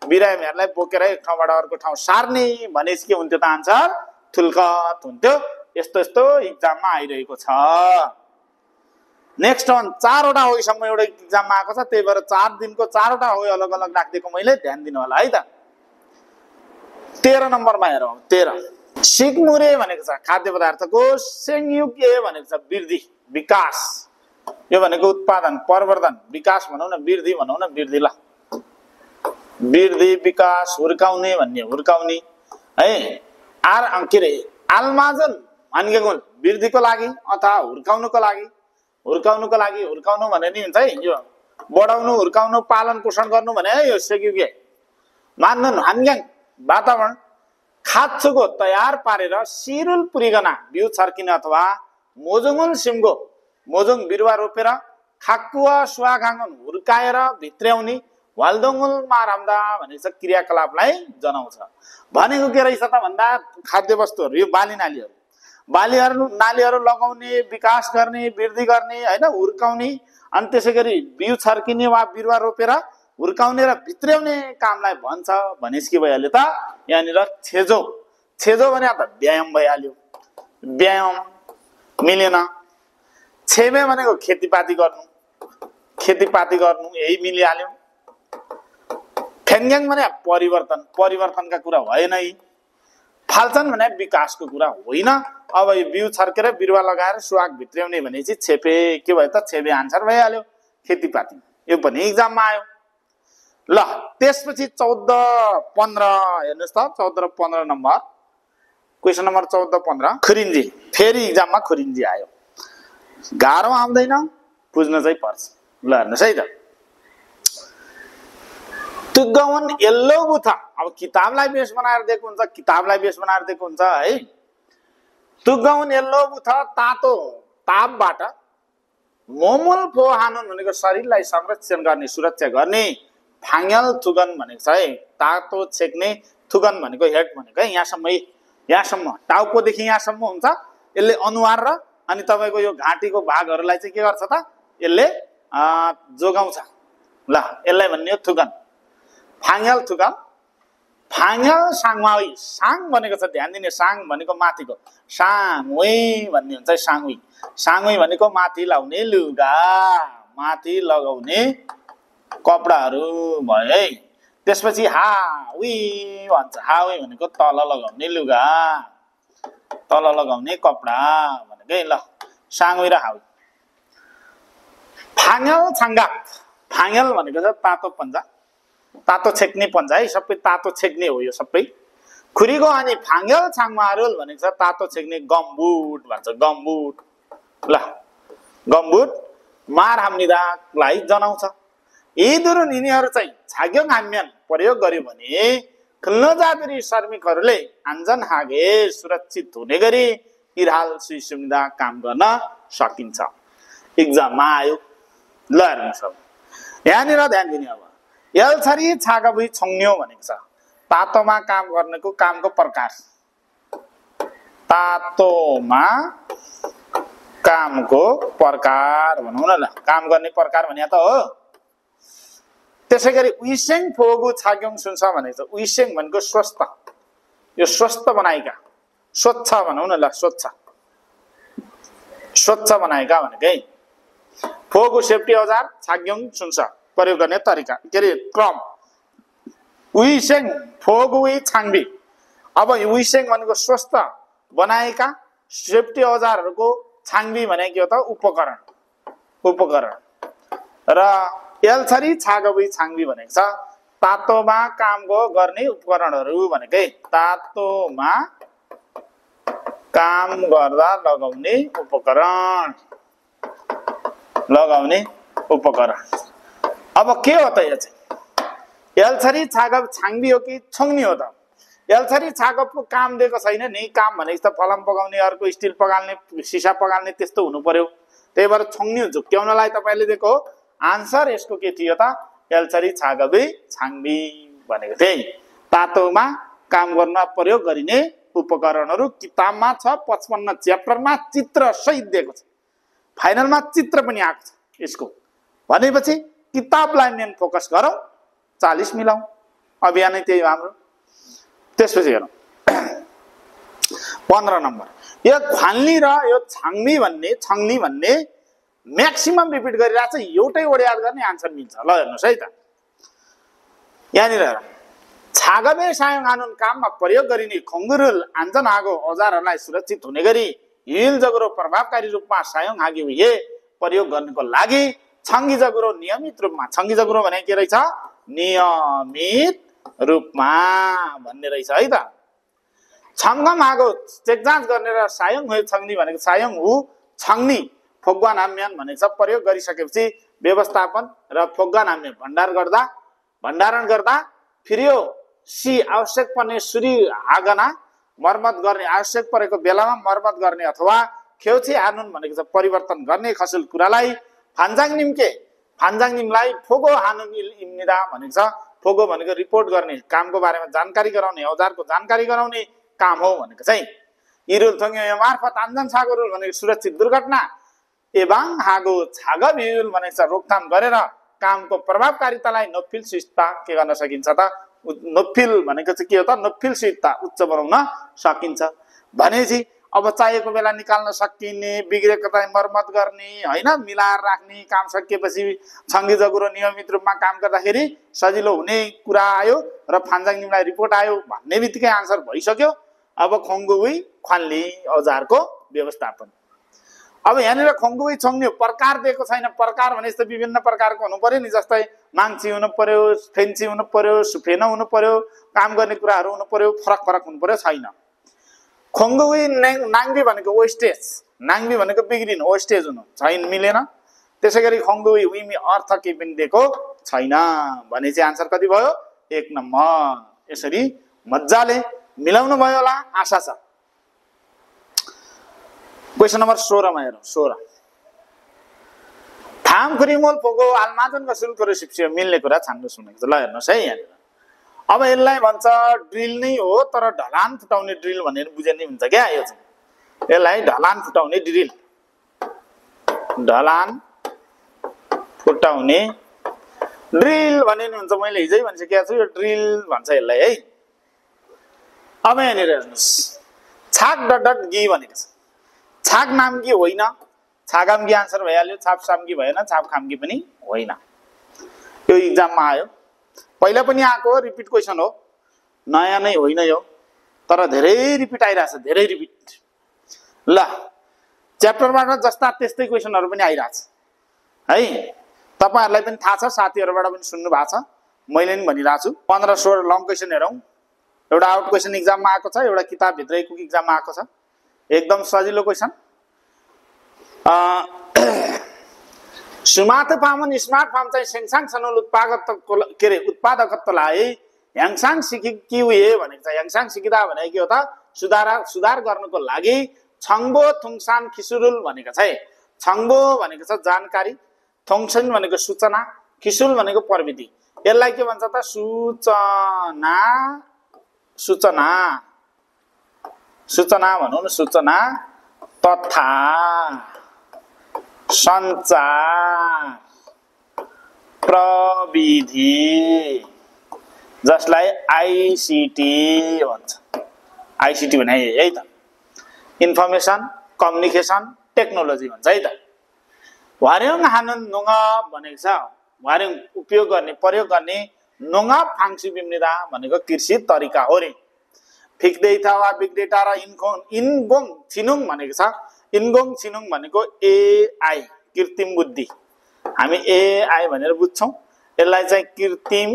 बिरामीहरूलाई बोकेर एक ठाउँबाट अर्को ठाउँ सार्ने भनेपछि के हुन्थ्यो त? आन्सर थुल्कट हुन्थ्यो। यस्तो यस्तो इक्जाममा आइरहेको छ। नेक्स्ट वान 4 वटा हो सम्म एउटा इक्जाममा आएको छ। त्यही भएर 4 दिनको 4 वटा हो अलग अलग राखिदिएको मैले, ध्यान दिनु होला है त। 13 नम्बरमा हेरौँ। 13 सिकमुरे भनेको छ खाद्य पदार्थको संयुक्त भनेको छ वृद्धि विकास। यो भनेको उत्पादन प्रवर्धन विकास भनौँ न, वृद्धि भनौँ न, वृद्धि। ल वृद्धि विकास हुर्काउने भन्ने, हुर्काउने है। के रे? आलमाजन भनेको वृद्धिको लागि अथवा हुर्काउनुको लागि। हुर्काउनुको लागि, हुर्काउनु भने नि हुन्छ है, यो बढाउनु, हुर्काउनु, पालन पोषण गर्नु भने है यो सेक्युगे। मान्दन हान्ग्याङ वातावरण खाद्छुको तयार पारेर सिरुल पुरिगना बिउ छर्किने अथवा मोजोङुल सिमगो मोजोङ बिरुवा रोपेर खाकुवा सुवाघाङन हुर्काएर भित्र्याउने वाल्दोङुल माराम्दा भनेको क्रियाकलापलाई जनाउँछ। भनेको के रहेछ त भन्दा, खाद्य वस्तुहरू, यो बाली नालीहरू लगाउने, विकास गर्ने, वृद्धि गर्ने हैन, हुर्काउने। अनि त्यसै गरी बिउ छर्किने वा बिरुवा रोपेर हुर्काउने र भित्र्याउने कामलाई भन्छ भनेपछि के भइहाल्यो त? यहाँनिर छेजो। छेजो भने त व्यायाम भइहाल्यो। व्यायाम मिलेन। छेबे भनेको खेतीपाती गर्नु यही मिलिहाल्यो। फेन्ग्याङ भने परिवर्तनका कुरा भएन। फाल्छन् भने विकासको कुरा होइन। अब यो बिउ छर्केर बिरुवा लगाएर सुहाग भित्र्याउने भनेपछि छेपे के भयो त? छेबे आन्सर भइहाल्यो खेतीपाती। यो पनि इक्जाममा आयो। ल त्यसपछि 14-15 हेर्नुहोस् त, 14 र 15 नम्बर क्वेसन नम्बर 14-15 खुरिन्जी। फेरि इक्जाममा खुरिन्जी आयो। गाह्रो आउँदैन, बुझ्न चाहिँ पर्छ। ल हेर्नुहोस् है त, तुगवन येल्लो बुथा। अब किताबलाई बेस बनाएर दिएको हुन्छ है। तुगवन येल्लो बुथा तातो तापबाट मोमल फो हानुन भनेको शरीरलाई संरक्षण गर्ने, सुरक्षा गर्ने। फाङ्यल थुगन भनेको छ है तातो छेक्ने, थुगन भनेको हेड भनेको है यहाँसम्म टाउकोदेखि यहाँसम्म हुन्छ। यसले अनुहार र अनि तपाईँको यो घाँटीको भागहरूलाई चाहिँ के गर्छ त? यसले जोगाउँछ। ल यसलाई भन्ने हो थुगन। फाङ्यल थुगन। फाङ्यल साङवाई। साङ भनेको छ, ध्यान दिने, साङ भनेको माथिको, साङवे भन्ने हुन्छ। साङवे भनेको माथि लाउने लुगा, माथि लगाउने कपडाहरू भयो है। त्यसपछि हावी भन्छ। हावी भनेको तल लगाउने लुगा, तल लगाउने कपडा भनेको है। ल साङवे र हावी। फाङ्यल छाङ्गा। फाङ्यल भनेको छ तातो पन्जा, तातो छेक्ने पन्जा है। सबै तातो छेक्ने हो यो सबै। खुरीको अनि फाङ्यल छाङमारुल भनेको छ तातो छेक्ने गम्बुट भन्छ, गम्बुट। ल गम्बुट मार हाम्निदालाई जनाउँछ। यिनीहरू चाहिँ छाग्योङ हाम्यान प्रयोग गर्यो भने खुल्न जादुरी श्रमिकहरूले आन्जन हागे सुरक्षित हुने गरी इराल सुइसुमिदा काम गर्न सकिन्छ। इक्जाममा आयो। ल हेर्नुहोस्, यहाँनिर ध्यान दिने। अब यल्छरी छागबुई छङ्न्यो भनेको छ तातोमा काम गर्नेको कामको प्रकार। तातोमा कामको प्रकार भनौँ न। ल काम गर्ने प्रकार भने त हो। त्यसै गरी उइसेङ फोगु छाग्योङ सुन्छ भनेको छ। उइसेङ भनेको स्वस्थ, यो स्वस्थ बनाएका, स्वच्छ भनौँ न। ल स्वच्छ बनाएका भनेको है। फोगु सेफ्टी औजार, छाग्योङ सुन्छ प्रयोग गर्ने तरिका के अरे क्रम। उइसेङ फोगु छाङ्बी। अब उइसेङ भनेको स्वस्थ बनाएका, सेफ्टी औजारहरूको, छाङ्बी भनेको के हो त? उपकरण। र एल्छरी छागबुई छाङ्बी भनेको छ तातोमा काम गर्ने उपकरणहरू भनेकै। तातोमा काम गर्दा लगाउने उपकरण। अब के हो त यो चाहिँ? एल्छरी छागब छाङ्बी हो कि छङ्नी हो त? एल्छरी छागबको काम दिएको छैन नि। काम भनेको त फलम पकाउने, अर्को स्टिल पगाल्ने, सिसा पगाल्ने त्यस्तो हुनु पर्यो। त्यही भएर छङ्नी झुक्क्याउनलाई तपाईँले दिएको हो। आन्सर यसको के थियो त? एल्छरी छागबुई छाङ्बी भनेको थिए। तातोमा काम गर्न प्रयोग गरिने उपकरणहरू किताबमा छ। 55 च्याप्टरमा चित्र सहित दिएको छ। फाइनलमा चित्र पनि आएको छ यसको। भनेपछि किताबलाई मेन फोकस गरौँ, 40 मिलाउँ। अभियानै त्यही हो हाम्रो। त्यसपछि हेरौँ 15 नम्बर। यो ख्वान्ली र यो छङ्नी भन्ने म्याक्सिमम रिपिट गरिरहेको छ। एउटै वर्ड याद गर्ने आन्सर मिल्छ। ल हेर्नुहोस् है त, यहाँनिर छागबे सायङ कानुन काममा प्रयोग गरिने खङ्गुरुल आन्जन आगो औजारहरूलाई सुरक्षित हुने गरी हिल जगुरो प्रभावकारी रूपमा सायङ हागे हुए प्रयोग गर्नको लागि छङ्गी जगुरो नियमित रूपमा। छङ्गी जगुरो भने के रहेछ? नियमित रूपमा भन्ने रहेछ है त। छङ्गम आगो चेक जाँच गर्ने र सायङ हो छङ्नी भनेको सायङ हु छङ्नी फोग्वा नाम्यान भनेको छ। प्रयोग गरिसकेपछि व्यवस्थापन र फोग्वा नाम्य भण्डारण गर्दा फेरि यो सी आवश्यक पर्ने सुरी आगना मर्मत गर्ने, आवश्यक परेको बेलामा मर्मत गर्ने अथवा खेउछी हानुन भनेको छ परिवर्तन गर्ने खसुल कुरालाई फान्जाङ निमलाई फोगो हानुन इम्निदा भनेको छ। फोगो भनेको रिपोर्ट गर्ने, कामको बारेमा जानकारी गराउने, औजारको जानकारी गराउने काम हो भनेको चाहिँ। इरुल थोङ्यो मार्फत आन्जन छागोरुल भनेको सुरक्षित दुर्घटना एवं हागो छागबिउल भनेको छ रोकथाम गरेर कामको प्रभावकारितालाई नोफिल सुस्ता के गर्न सकिन्छ त? नोफिल भनेको चाहिँ के हो त? नोफिल सुस्ता उच्च बनाउन सकिन्छ भनेपछि अब चाहिएको बेला निकाल्न सकिने, बिग्रेको चाहिँ मर्मत गर्ने हैन, मिलाएर राख्ने, काम सकिएपछि छङ्गी जगुरो नियमित रूपमा काम गर्दाखेरि सजिलो हुने कुरा आयो र फान्जाङनिमलाई रिपोर्ट आयो भन्ने बित्तिकै आन्सर भइसक्यो। अब खोङ्गुई ख्वान्ली औजारको व्यवस्थापन। अब यहाँनिर खोङ्गुई छोङ्ने प्रकार दिएको छैन। प्रकार भने जस्तो विभिन्न प्रकारको हुनु पर्यो नि, जस्तै माङची हुनु पर्यो, फेन्ची हुनु पर्यो, सुफेना हुनु पर्यो, काम गर्ने कुराहरू हुनु पर्यो, फरक फरक हुनु पर्यो, छैन। खोङ्गुई नाङ्बी भनेको वेस्टेज, नाङ्बी भनेको बिग्रिनु, वेस्टेज हुनु छैन, मिलेन। त्यसै गरी खोङ्गुई उइमी अर्थ केही पनि दिएको छैन भने चाहिँ आन्सर कति भयो? 1 नम्बर। यसरी मजाले मिलाउनु भयो होला आशा छ। क्वेशन नम्बर 16 मा हेरौँ। 16 थाम खुरिमोल फोगो आलमाजन गसुल को सिप्सियो मिल्ने कुरा छान्नु सुनेको छ। ल हेर्नुहोस् है यहाँनिर। अब यसलाई भन्छ ड्रिल नै हो, तर ढलान फुटाउने ड्रिल भनेर बुझे नि हुन्छ क्या। यो चाहिँ यसलाई ढलान फुटाउने ड्रिल, ढलान फुटाउने ड्रिल भने नि हुन्छ। मैले हिजै भनिसकेको छु यो ड्रिल भन्छ यसलाई है। अब यहाँनिर हेर्नुहोस्, छाक डट गी भनेको छ। छाक नामगी होइन, छागामगी आन्सर भइहाल्यो, छाप सामगी भएन, छाप खामगी पनि होइन। यो इक्जाममा आयो, पहिला पनि आएको रिपिट क्वेसन हो, नयाँ नै होइन यो, तर धेरै रिपिट आइरहेछ, धेरै रिपिट। ल च्याप्टरबाट जस्ता त्यस्तै क्वेसनहरू पनि आइरहेछ है। तपाईहरुलाई पनि थाहा छ, साथीहरुबाट पनि सुन्नु भएको छ, मैले पनि भनिरहेको छु। 15-16 लङ क्वेसन हेरौँ। एउटा आउट क्वेसन इक्जाममा आएको छ, एउटा किताब भित्रैको इक्जाममा आएको छ। एकदम सजिलो क्वेसन। सुमाते पामन स्मार्ट फार्म चाहिँ सेङसाङ सनोल उत्पादकत्वलाई याङसाङ सिकि के हुए भनेको छ। याङसाङ सिकिदा भनेको के हो त? सुधार गर्नको लागि छङ्बो थुङसान खिसुरुल भनेको छ। छङ्बो भनेको छ जानकारी, थोङसन भनेको सूचना, खिसुल भनेको प्रविधि। यसलाई के भन्छ त? सूचना, सूचना, सूचना भनौँ न, सूचना तथा सञ्चार प्रविधि, जसलाई आईसीटी भन्छ। आईसीटी भने यही त, इन्फर्मेसन कम्युनिकेसन टेक्नोलोजी भन्छ है त। वार्योङ हानन नोङ भनेको छ, वार्योङ उपयोग गर्ने, प्रयोग गर्ने, नोङ फाङ्सी बिम्निदा भनेको कृषि तरिका हो रे। फिक्दैथा वा बिग्डेटा र इनगोङ छिनुङ भनेको छ। इनगोङ छिनुङ भनेको एआई, कृत्रिम बुद्धि। हामी एआई भनेर बुझ्छौँ, यसलाई चाहिँ कृत्रिम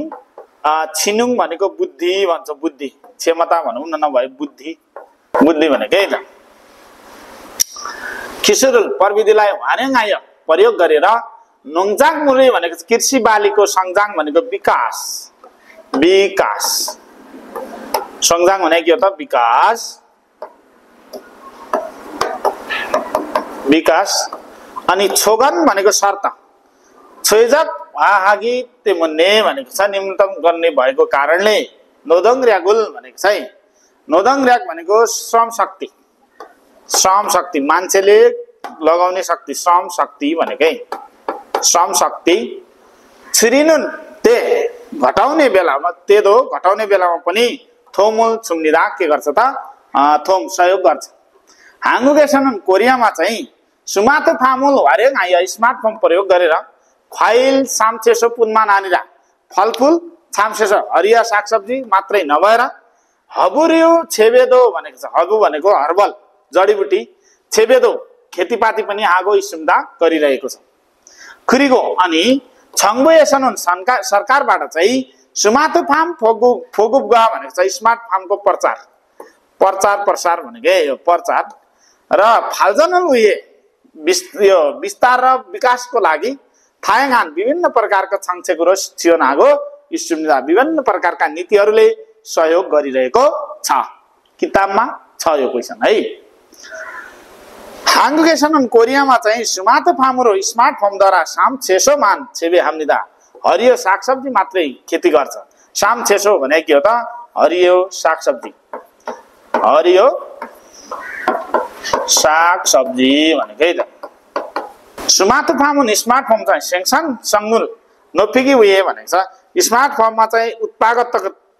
छिनुङ भनेको बुद्धि भन्छ। बुद्धि, क्षमता भनौँ न, नभए बुद्धि, बुद्धि भनेको है त। खिसुरुल प्रविधिलाई वार्योङ आय प्रयोग गरेर नोङजाङ मुरे भनेको कृषि बालीको सङ्जाङ भनेको विकास, विकास। सङ्जाङ भनेको के हो त? विकास, विकास। अनि छोगन भनेको शर्त, छोइजक हागी तेमुन्ने भनेको छ, न्यूनतम गर्ने भएको कारणले। नोदङ र्यागुल भनेको छ है। नोदङ र्याग भनेको श्रम शक्ति, श्रम शक्ति, मान्छेले लगाउने शक्ति, श्रम शक्ति भनेकै श्रम शक्ति। छिरिनुन ते घटाउने बेलामा, तेदो घटाउने बेलामा पनि थोमुल छुम्निदा के गर्छ त? थोम सहयोग गर्छ। हाङ्गुगेसनन कोरियामा चाहिँ सुमातो फामुल वार्योङ आय स्मार्टफोन प्रयोग गरेर ख्वाइल सामछेसो पुनमा नानीरा फलफुल छामछेसो हरिया सागसब्जी मात्रै नभएर हबुरियो छेबेदो भनेको छ। हबु भनेको हर्बल जडीबुटी, छेबेदो खेतीपाती पनि आगो सुविधा गरिरहेको छ। खुरिगो अनि छङ्बोएसनुन सरकारबाट चाहिँ सुमातो फार्म फोगुबगा भनेको छ स्मार्ट फार्मको प्रचार, प्रचार प्रसार भनेको यो प्रचार र फाल्जनल उयो विस्तार र विकासको लागि थायङहान विभिन्न प्रकारका छाङछेकुरो छियोनागो सुविधा विभिन्न प्रकारका नीतिहरूले सहयोग गरिरहेको छ। किताबमा छ यो क्वेसन है। हाङ्गुगेसनन कोरियामा चाहिँ सुमातो फार्मरो स्मार्ट फार्मद्वारा साम छेसो मान छेबे हाम्निदा हरियो सागसब्जी मात्रै खेती गर्छ। साम छेसो भने के हो त? हरियो सागसब्जी, हरियो सागसब्जी भनेको है त। सुमातो फार्म स्मार्ट फार्म चाहिँ सेङसाङ सङ्गुल नोफिगी उयो भनेको छ। स्मार्ट फार्ममा चाहिँ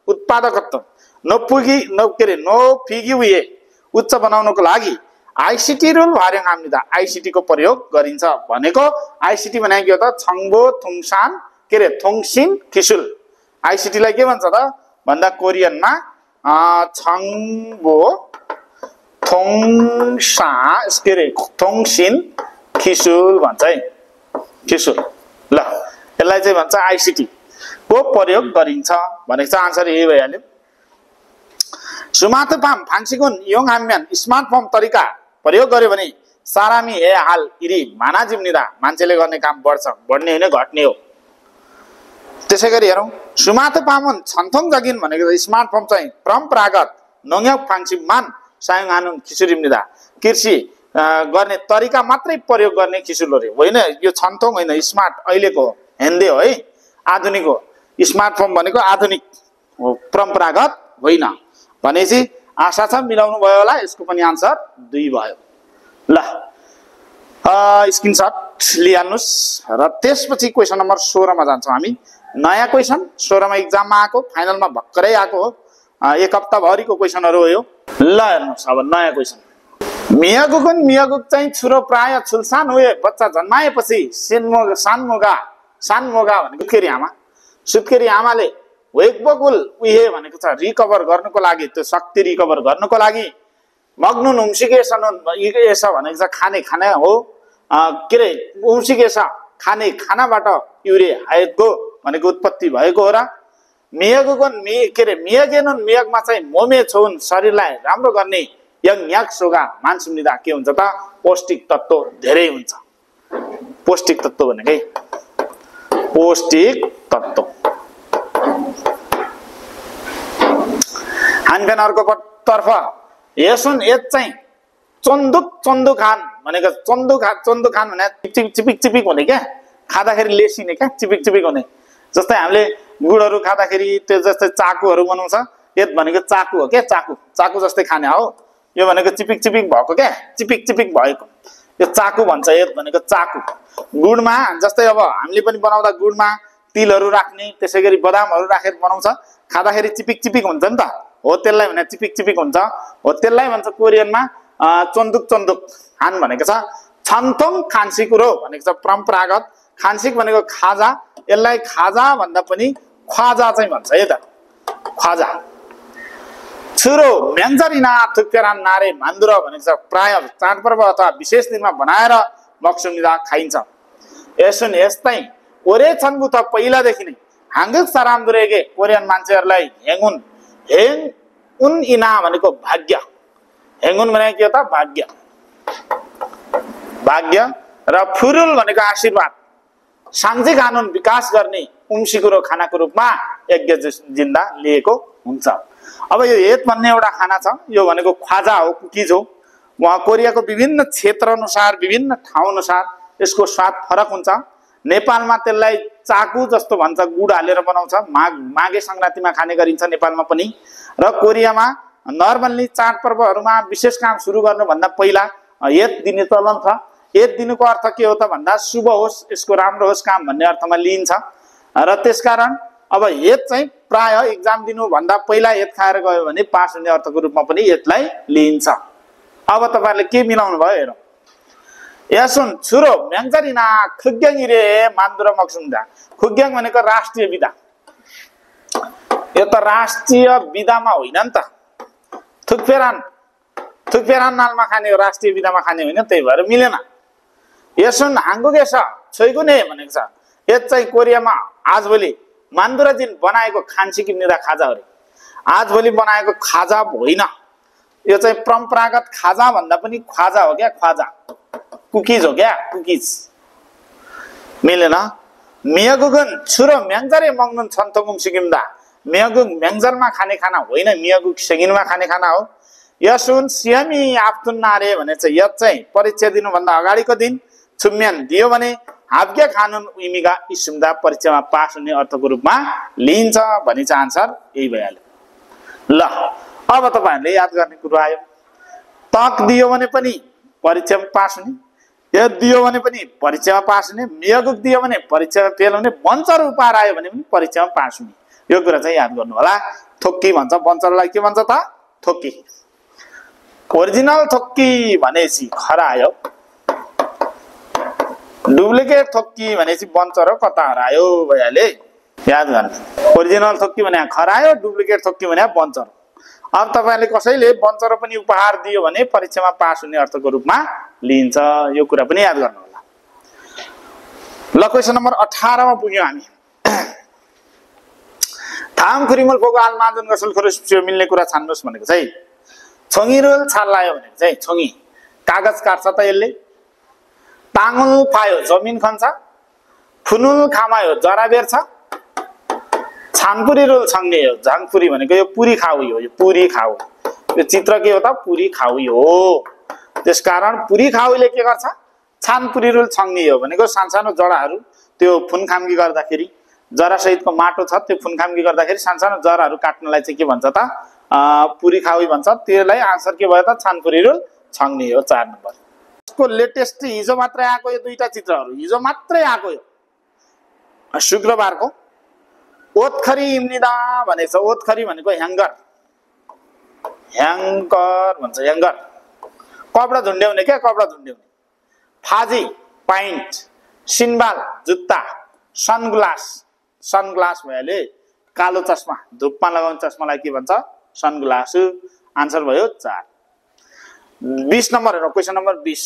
उत्पादकत्व नोफिगी उयो उच्च बनाउनको लागि आईसीटी रुल भर्यङ हामीदा आईसीटी को प्रयोग गरिन्छ भनेको आईसीटी भनेको के हो त छंबो थुङसान के रे थोङसिन खिसुल आईसीटी लाई के भन्छ त भन्दा कोरियनमा छंबो थोङसा के रे थोङसिन खिसुल भन्छ है खिसुल ल यसलाई चाहिँ भन्छ आईसीटी को प्रयोग गरिन्छ भनेको चाहिँ आन्सर यही भइहाल्यो सुमातपाम फांसिकुन योङ हाम्यान स्मार्टफोन तरिका प्रयोग गर्यो भने सारामी हे हाल इरी माना जिम्निदा मान्छेले गर्ने काम बढ्छ बढ्ने हैन घट्ने हो त्यसैगरी हेरौं सुमातपामन छन्थोङ जगिन भनेको स्मार्टफोन चाहिँ परम्परागत नोङ्याक फांसिमान सायङ हानुन खिसुरिम्निदा कृषि गर्ने तरिका मात्रै प्रयोग गर्ने खिसुल रे होइन यो छन्थोङ हैन स्मार्ट अहिलेको हेन्दे हो है आधुनिक हो स्मार्टफोन भनेको आधुनिक हो परम्परागत होइन भनेपछि आशा छ मिलाउनु भयो होला यसको पनि आन्सर 2 भयो ल स्क्रिनशट लिहाल्नुस् र त्यसपछि क्वेशन नम्बर 16 मा जान्छौं हामी नयाँ क्वेशन 16 मा एक्जाममा आको फाइनलमा भक्करै आको हो एक हप्ता भरिको क्वेशनहरु हो यो ल हेर्नुस् अब नयाँ क्वेशन मियागुक चाहिँ छुरो प्राय छुलसान हुए बच्चा जन्माएपछि सानमोगा भनेको केरी आमा सुत्केरी आमाले वेकबगुल उहे भनेको छ रिकभर गर्नको लागि त्यो शक्ति रिकभर गर्नको लागि मग्नुन उम्सिकेसनुन इगेस भनेको छ खाना हो के रे उम्सिकेस खाने खानाबाट युरे आएको भनेको उत्पत्ति भएको हो र मियागुगन के रे मियागेनुन मियागमा चाहिँ मोमे छोन शरीरलाई राम्रो गर्ने यङ याक सोगा मानसुनिदा के हुन्छ त पौष्टिक तत्व धेरै हुन्छ पौष्टिक तत्व भनेकै पौष्टिक तत्व हानफेनहरुको तर्फ यसुन एत चाहिँ चन्दुक खान भनेको चन्दुक खान भने चिपिक हुने क्या खाँदाखेरि लेसिने क्या चिपिक हुने जस्तै हामीले गुडहरु खाँदाखेरि त्यो जस्तै चाकुहरु बनाउँछ एत भनेको चाकु हो के चाकु जस्तै खाने हो यो भनेको चिपिक भएको क्या चिपिक भएको यो चाकु भन्छ एत भनेको चाकु गुडमा जस्तै अब हामीले पनि बनाउँदा गुडमा तिलहरु राख्ने त्यसैगरी बदामहरु राखेर बनाउँछ खाँदाखेरि चिपिक हुन्छ नि त हो त्यसलाई भने चिपिक हुन्छ हो त्यसलाई भन्छ कोरियनमा चन्दुक हान भनेको छ छन्थोङ खान्सिकुरो भनेको छ परम्परागत खान्सिक भनेको खाजा यसलाई खाजा भन्दा पनि ख्वाजा चाहिँ भन्छ है त ख्वाजा छुरो म्याङ्जरिना थुक्केरान नारे मान्दुर भनेको छ प्राय चाडपर्व अथवा विशेष दिनमा बनाएर मक्सुनिदा खाइन्छ यसुन यस्तै ओरे छन्बु त पहिलादेखि नै हाङ्गुक सरामदुरेगे कोरियन मान्छेहरुलाई हेङउन इना भनेको भाग्य हेङउन भनेको के हो त भाग्य र फुरुल भनेको आशीर्वाद सांजी कानुन विकास गर्ने उम्सिकुरो खानाको रूपमा यज्ञ जिन्दा लिएको हुन्छ अब यो हेत भन्ने एउटा खाना छ यो भनेको ख्वाजा हो कुकीज हो वहाँ कोरियाको विभिन्न क्षेत्र अनुसार विभिन्न ठाउँ अनुसार यसको स्वाद फरक हुन्छ नेपालमा त्यसलाई चाकु जस्तो भन्छ गुड हालेर बनाउँछ माघे संक्रान्तिमा खाने गरिन्छ नेपालमा पनि र कोरियामा नर्मल्ली चाडपर्वहरुमा विशेष काम सुरु गर्नु भन्दा पहिला हेत दिने चलन छ हेत दिनुको अर्थ के हो त भन्दा शुभ होस् यसको राम्रो होस् काम भन्ने अर्थमा लिइन्छ र त्यसकारण अब हेत चाहिँ प्राय एक्जाम दिनु भन्दा पहिला हेत खाएर गयो भने पास हुने अर्थको रूपमा पनि हेतलाई लिइन्छ अब तपाईहरुले के मिलाउनु भयो हेरौं यासुन छुरो म्याङ्जरिना खुग्याङिरे मान्दुर मक्सुमदा खुग्याङ भनेको राष्ट्रिय विधा यो त राष्ट्रिय विधामा होइन नि त थुकफेरान नालमा खाने राष्ट्रिय विधामा खाने होइन त्यही भएर मिलेन यसुन हाङ्गुगेस छोइगुने भनेको छ यत चाहिँ कोरियामा आजभोलि मान्दुरा दिन बनाएको खान्सिकी निरा खाजा हो रे आजभोलि बनाएको खाजा होइन यो चाहिँ परम्परागत खाजा भन्दा पनि ख्वाजा हो क्या ख्वाजा कुकीज हो क्या कुकीज मिलेन मियागुगन छुरो म्याङ्जरे मग्नुन छन्तोगुम सिकिमदा मियागुग म्याङ्जरमा खाने खाना होइन मियागुग सेगिनमा खाने खाना हो यसुन सियामी आफ्तुन नारे भने चाहिँ यत चाहिँ परीक्षा दिनु भन्दा अगाडिको दिन छुम्यान दियो भने हाब्गे खानुन उइमिगा इस्मुदा परीक्षामा पास हुने अर्थको रूपमा लिइन्छ भनी चाहिँ आन्सर यही भइहाल्यो ल अब तपाईहरुले याद गर्ने कुरा आयो तक दियो भने पनि परीक्षामा पास हुने यद दियो भने पनि परीक्षामा पास हुने मियागुक दियो भने परीक्षामा फेल हुने बन्चर उपहार आयो भने पनि परीक्षामा पास हुने यो कुरा चाहिँ याद गर्नु होला थोक्की भन्छ बन्चरलाई के भन्छ त थोक्की ओरिजिनल थोक्की भनेपछि खरायो, डुप्लिकेट थोक्की भनेपछि बन्छ र कता हरायो भइहाल्यो। याद गर्नु, ओरिजिनल थोक्की भने खरायो, डुप्लिकेट थोक्की भने बन्छ। अब तपाईले कसैले बन्छ र पनि उपहार दियो भने परीक्षामा पास हुने अर्थको रूपमा लिइन्छ। यो कुरा पनि याद गर्नु होला। ल क्वेशन नम्बर 18 मा पुग्यौं हामी। थाम खुरिमल फोको आलमाजन गसल खरस मिल्ने कुरा छान्नुस् भनेको चाहिँ छोङिरोल छाल लायो भनेको चाहिँ छोङी कागज काट्छ त यसले, टाङुल फायो जमिन खन्छ, फुनुल खामायो जरा बेर्छ, छानपुरी रोल छङ्गे हो झाङपुरी भनेको यो पुरी खाउ हो, यो पुरी खाउ। यो चित्र के हो त पुरी खाउ हो। त्यसकारण पुरी खाउले के गर्छ छानपुरी रोल छङ्गे हो भनेको सानसानो जराहरू त्यो फुनखाम्गी गर्दाखेरि जरा सहितको माटो छ त्यो फुनखाम्गी गर्दाखेरि सानसानो जराहरू काट्नलाई चाहिँ के भन्छ त पुरी खाउ भन्छ। त्यसलाई आन्सर के भयो त छानपुरी रोल छङ्गे हो 4 नम्बर। यसको लेटेस्ट हिजो मात्रै आएको यो दुईटा चित्रहरू हिजो मात्रै आएको यो शुक्रबारको। ओतखरी इम्निदा भनेछ, ओतखरी भनेको ह्याङ्गर, ह्याङ्कर भन्छ ह्याङ्गर, कपडा झुन्ड्याउने क्या कपडा झुन्ड्याउने। फाजी पाइन्ट, सिनबाल जुत्ता, सनग्लास, सनग्लास भइहाल्यो कालो चस्मा, धुपमा लगाउने चस्मालाई के भन्छ सनग्लास। आन्सर भयो 4। 20 नम्बर हेर्नु, क्वेशन नम्बर 20।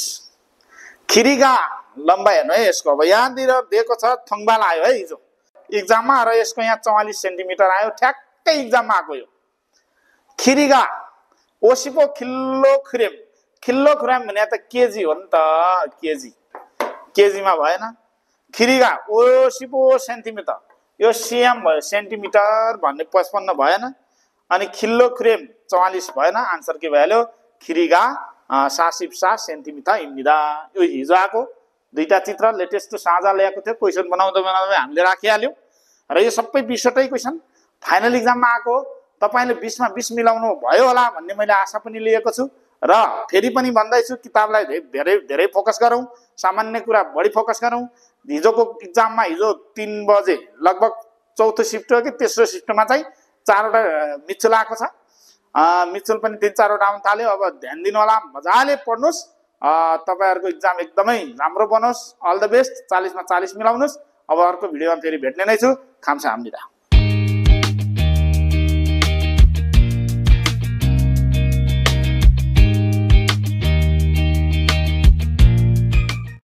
खिरिगा लम्बाइ हेर्नु है यसको। अब यहाँनिर दिएको छ थङबाल आयो है हिजो एक्जाममा र यसको यहाँ 44 सेन्टिमिटर आयो, ठ्याक्कै एक्जाममा आएको यो। खिरिगा ओसिपो खिल्लो खुरेम, खिल्लो खुरेम भने त केजी हो नि त, केजी केजीमा भएन। खिरिगा ओसिपो सेन्टिमिटर, यो सिएम भयो सेन्टिमिटर भन्ने 55 भएन। अनि खिल्लो खुरेम 44 भएन। आन्सर के भइहाल्यो खिरिगा 7 सेन्टिमिटर इम्निदा। यो हिजो आएको दुईटा चित्र लेटेस्ट साझा ल्याएको थियो, क्वेशन बनाउँदै बनाउँदै हामीले राखिहाल्यौँ र यो सबै 20वटै क्वेशन फाइनल एक्जाममा आएको। तपाईले 20 मा 20 मिलाउनु भयो होला भन्ने मैले आशा पनि लिएको छु र फेरि पनि भन्दैछु किताबलाई धेरै धेरै फोकस गरौँ, सामान्य कुरा बढी फोकस गरौँ। हिजोको एक्जाममा हिजो 3 बजे लगभग चौथो शिफ्ट हो कि तेस्रो शिफ्टमा चाहिँ 4वटा मिचुल आएको छ। मिचुल पनि 3-4वटा आउन थाल्यो। अब ध्यान दिनु होला, मजाले पढ्नुस्, तपाईहरुको एक्जाम एकदमै राम्रो बनोस्। All the best. 40 मा 40 मिलाउनुस्। अब अर्को भिडियोमा फेरि भेट्ने नै छु। खाम्सा हामीदा।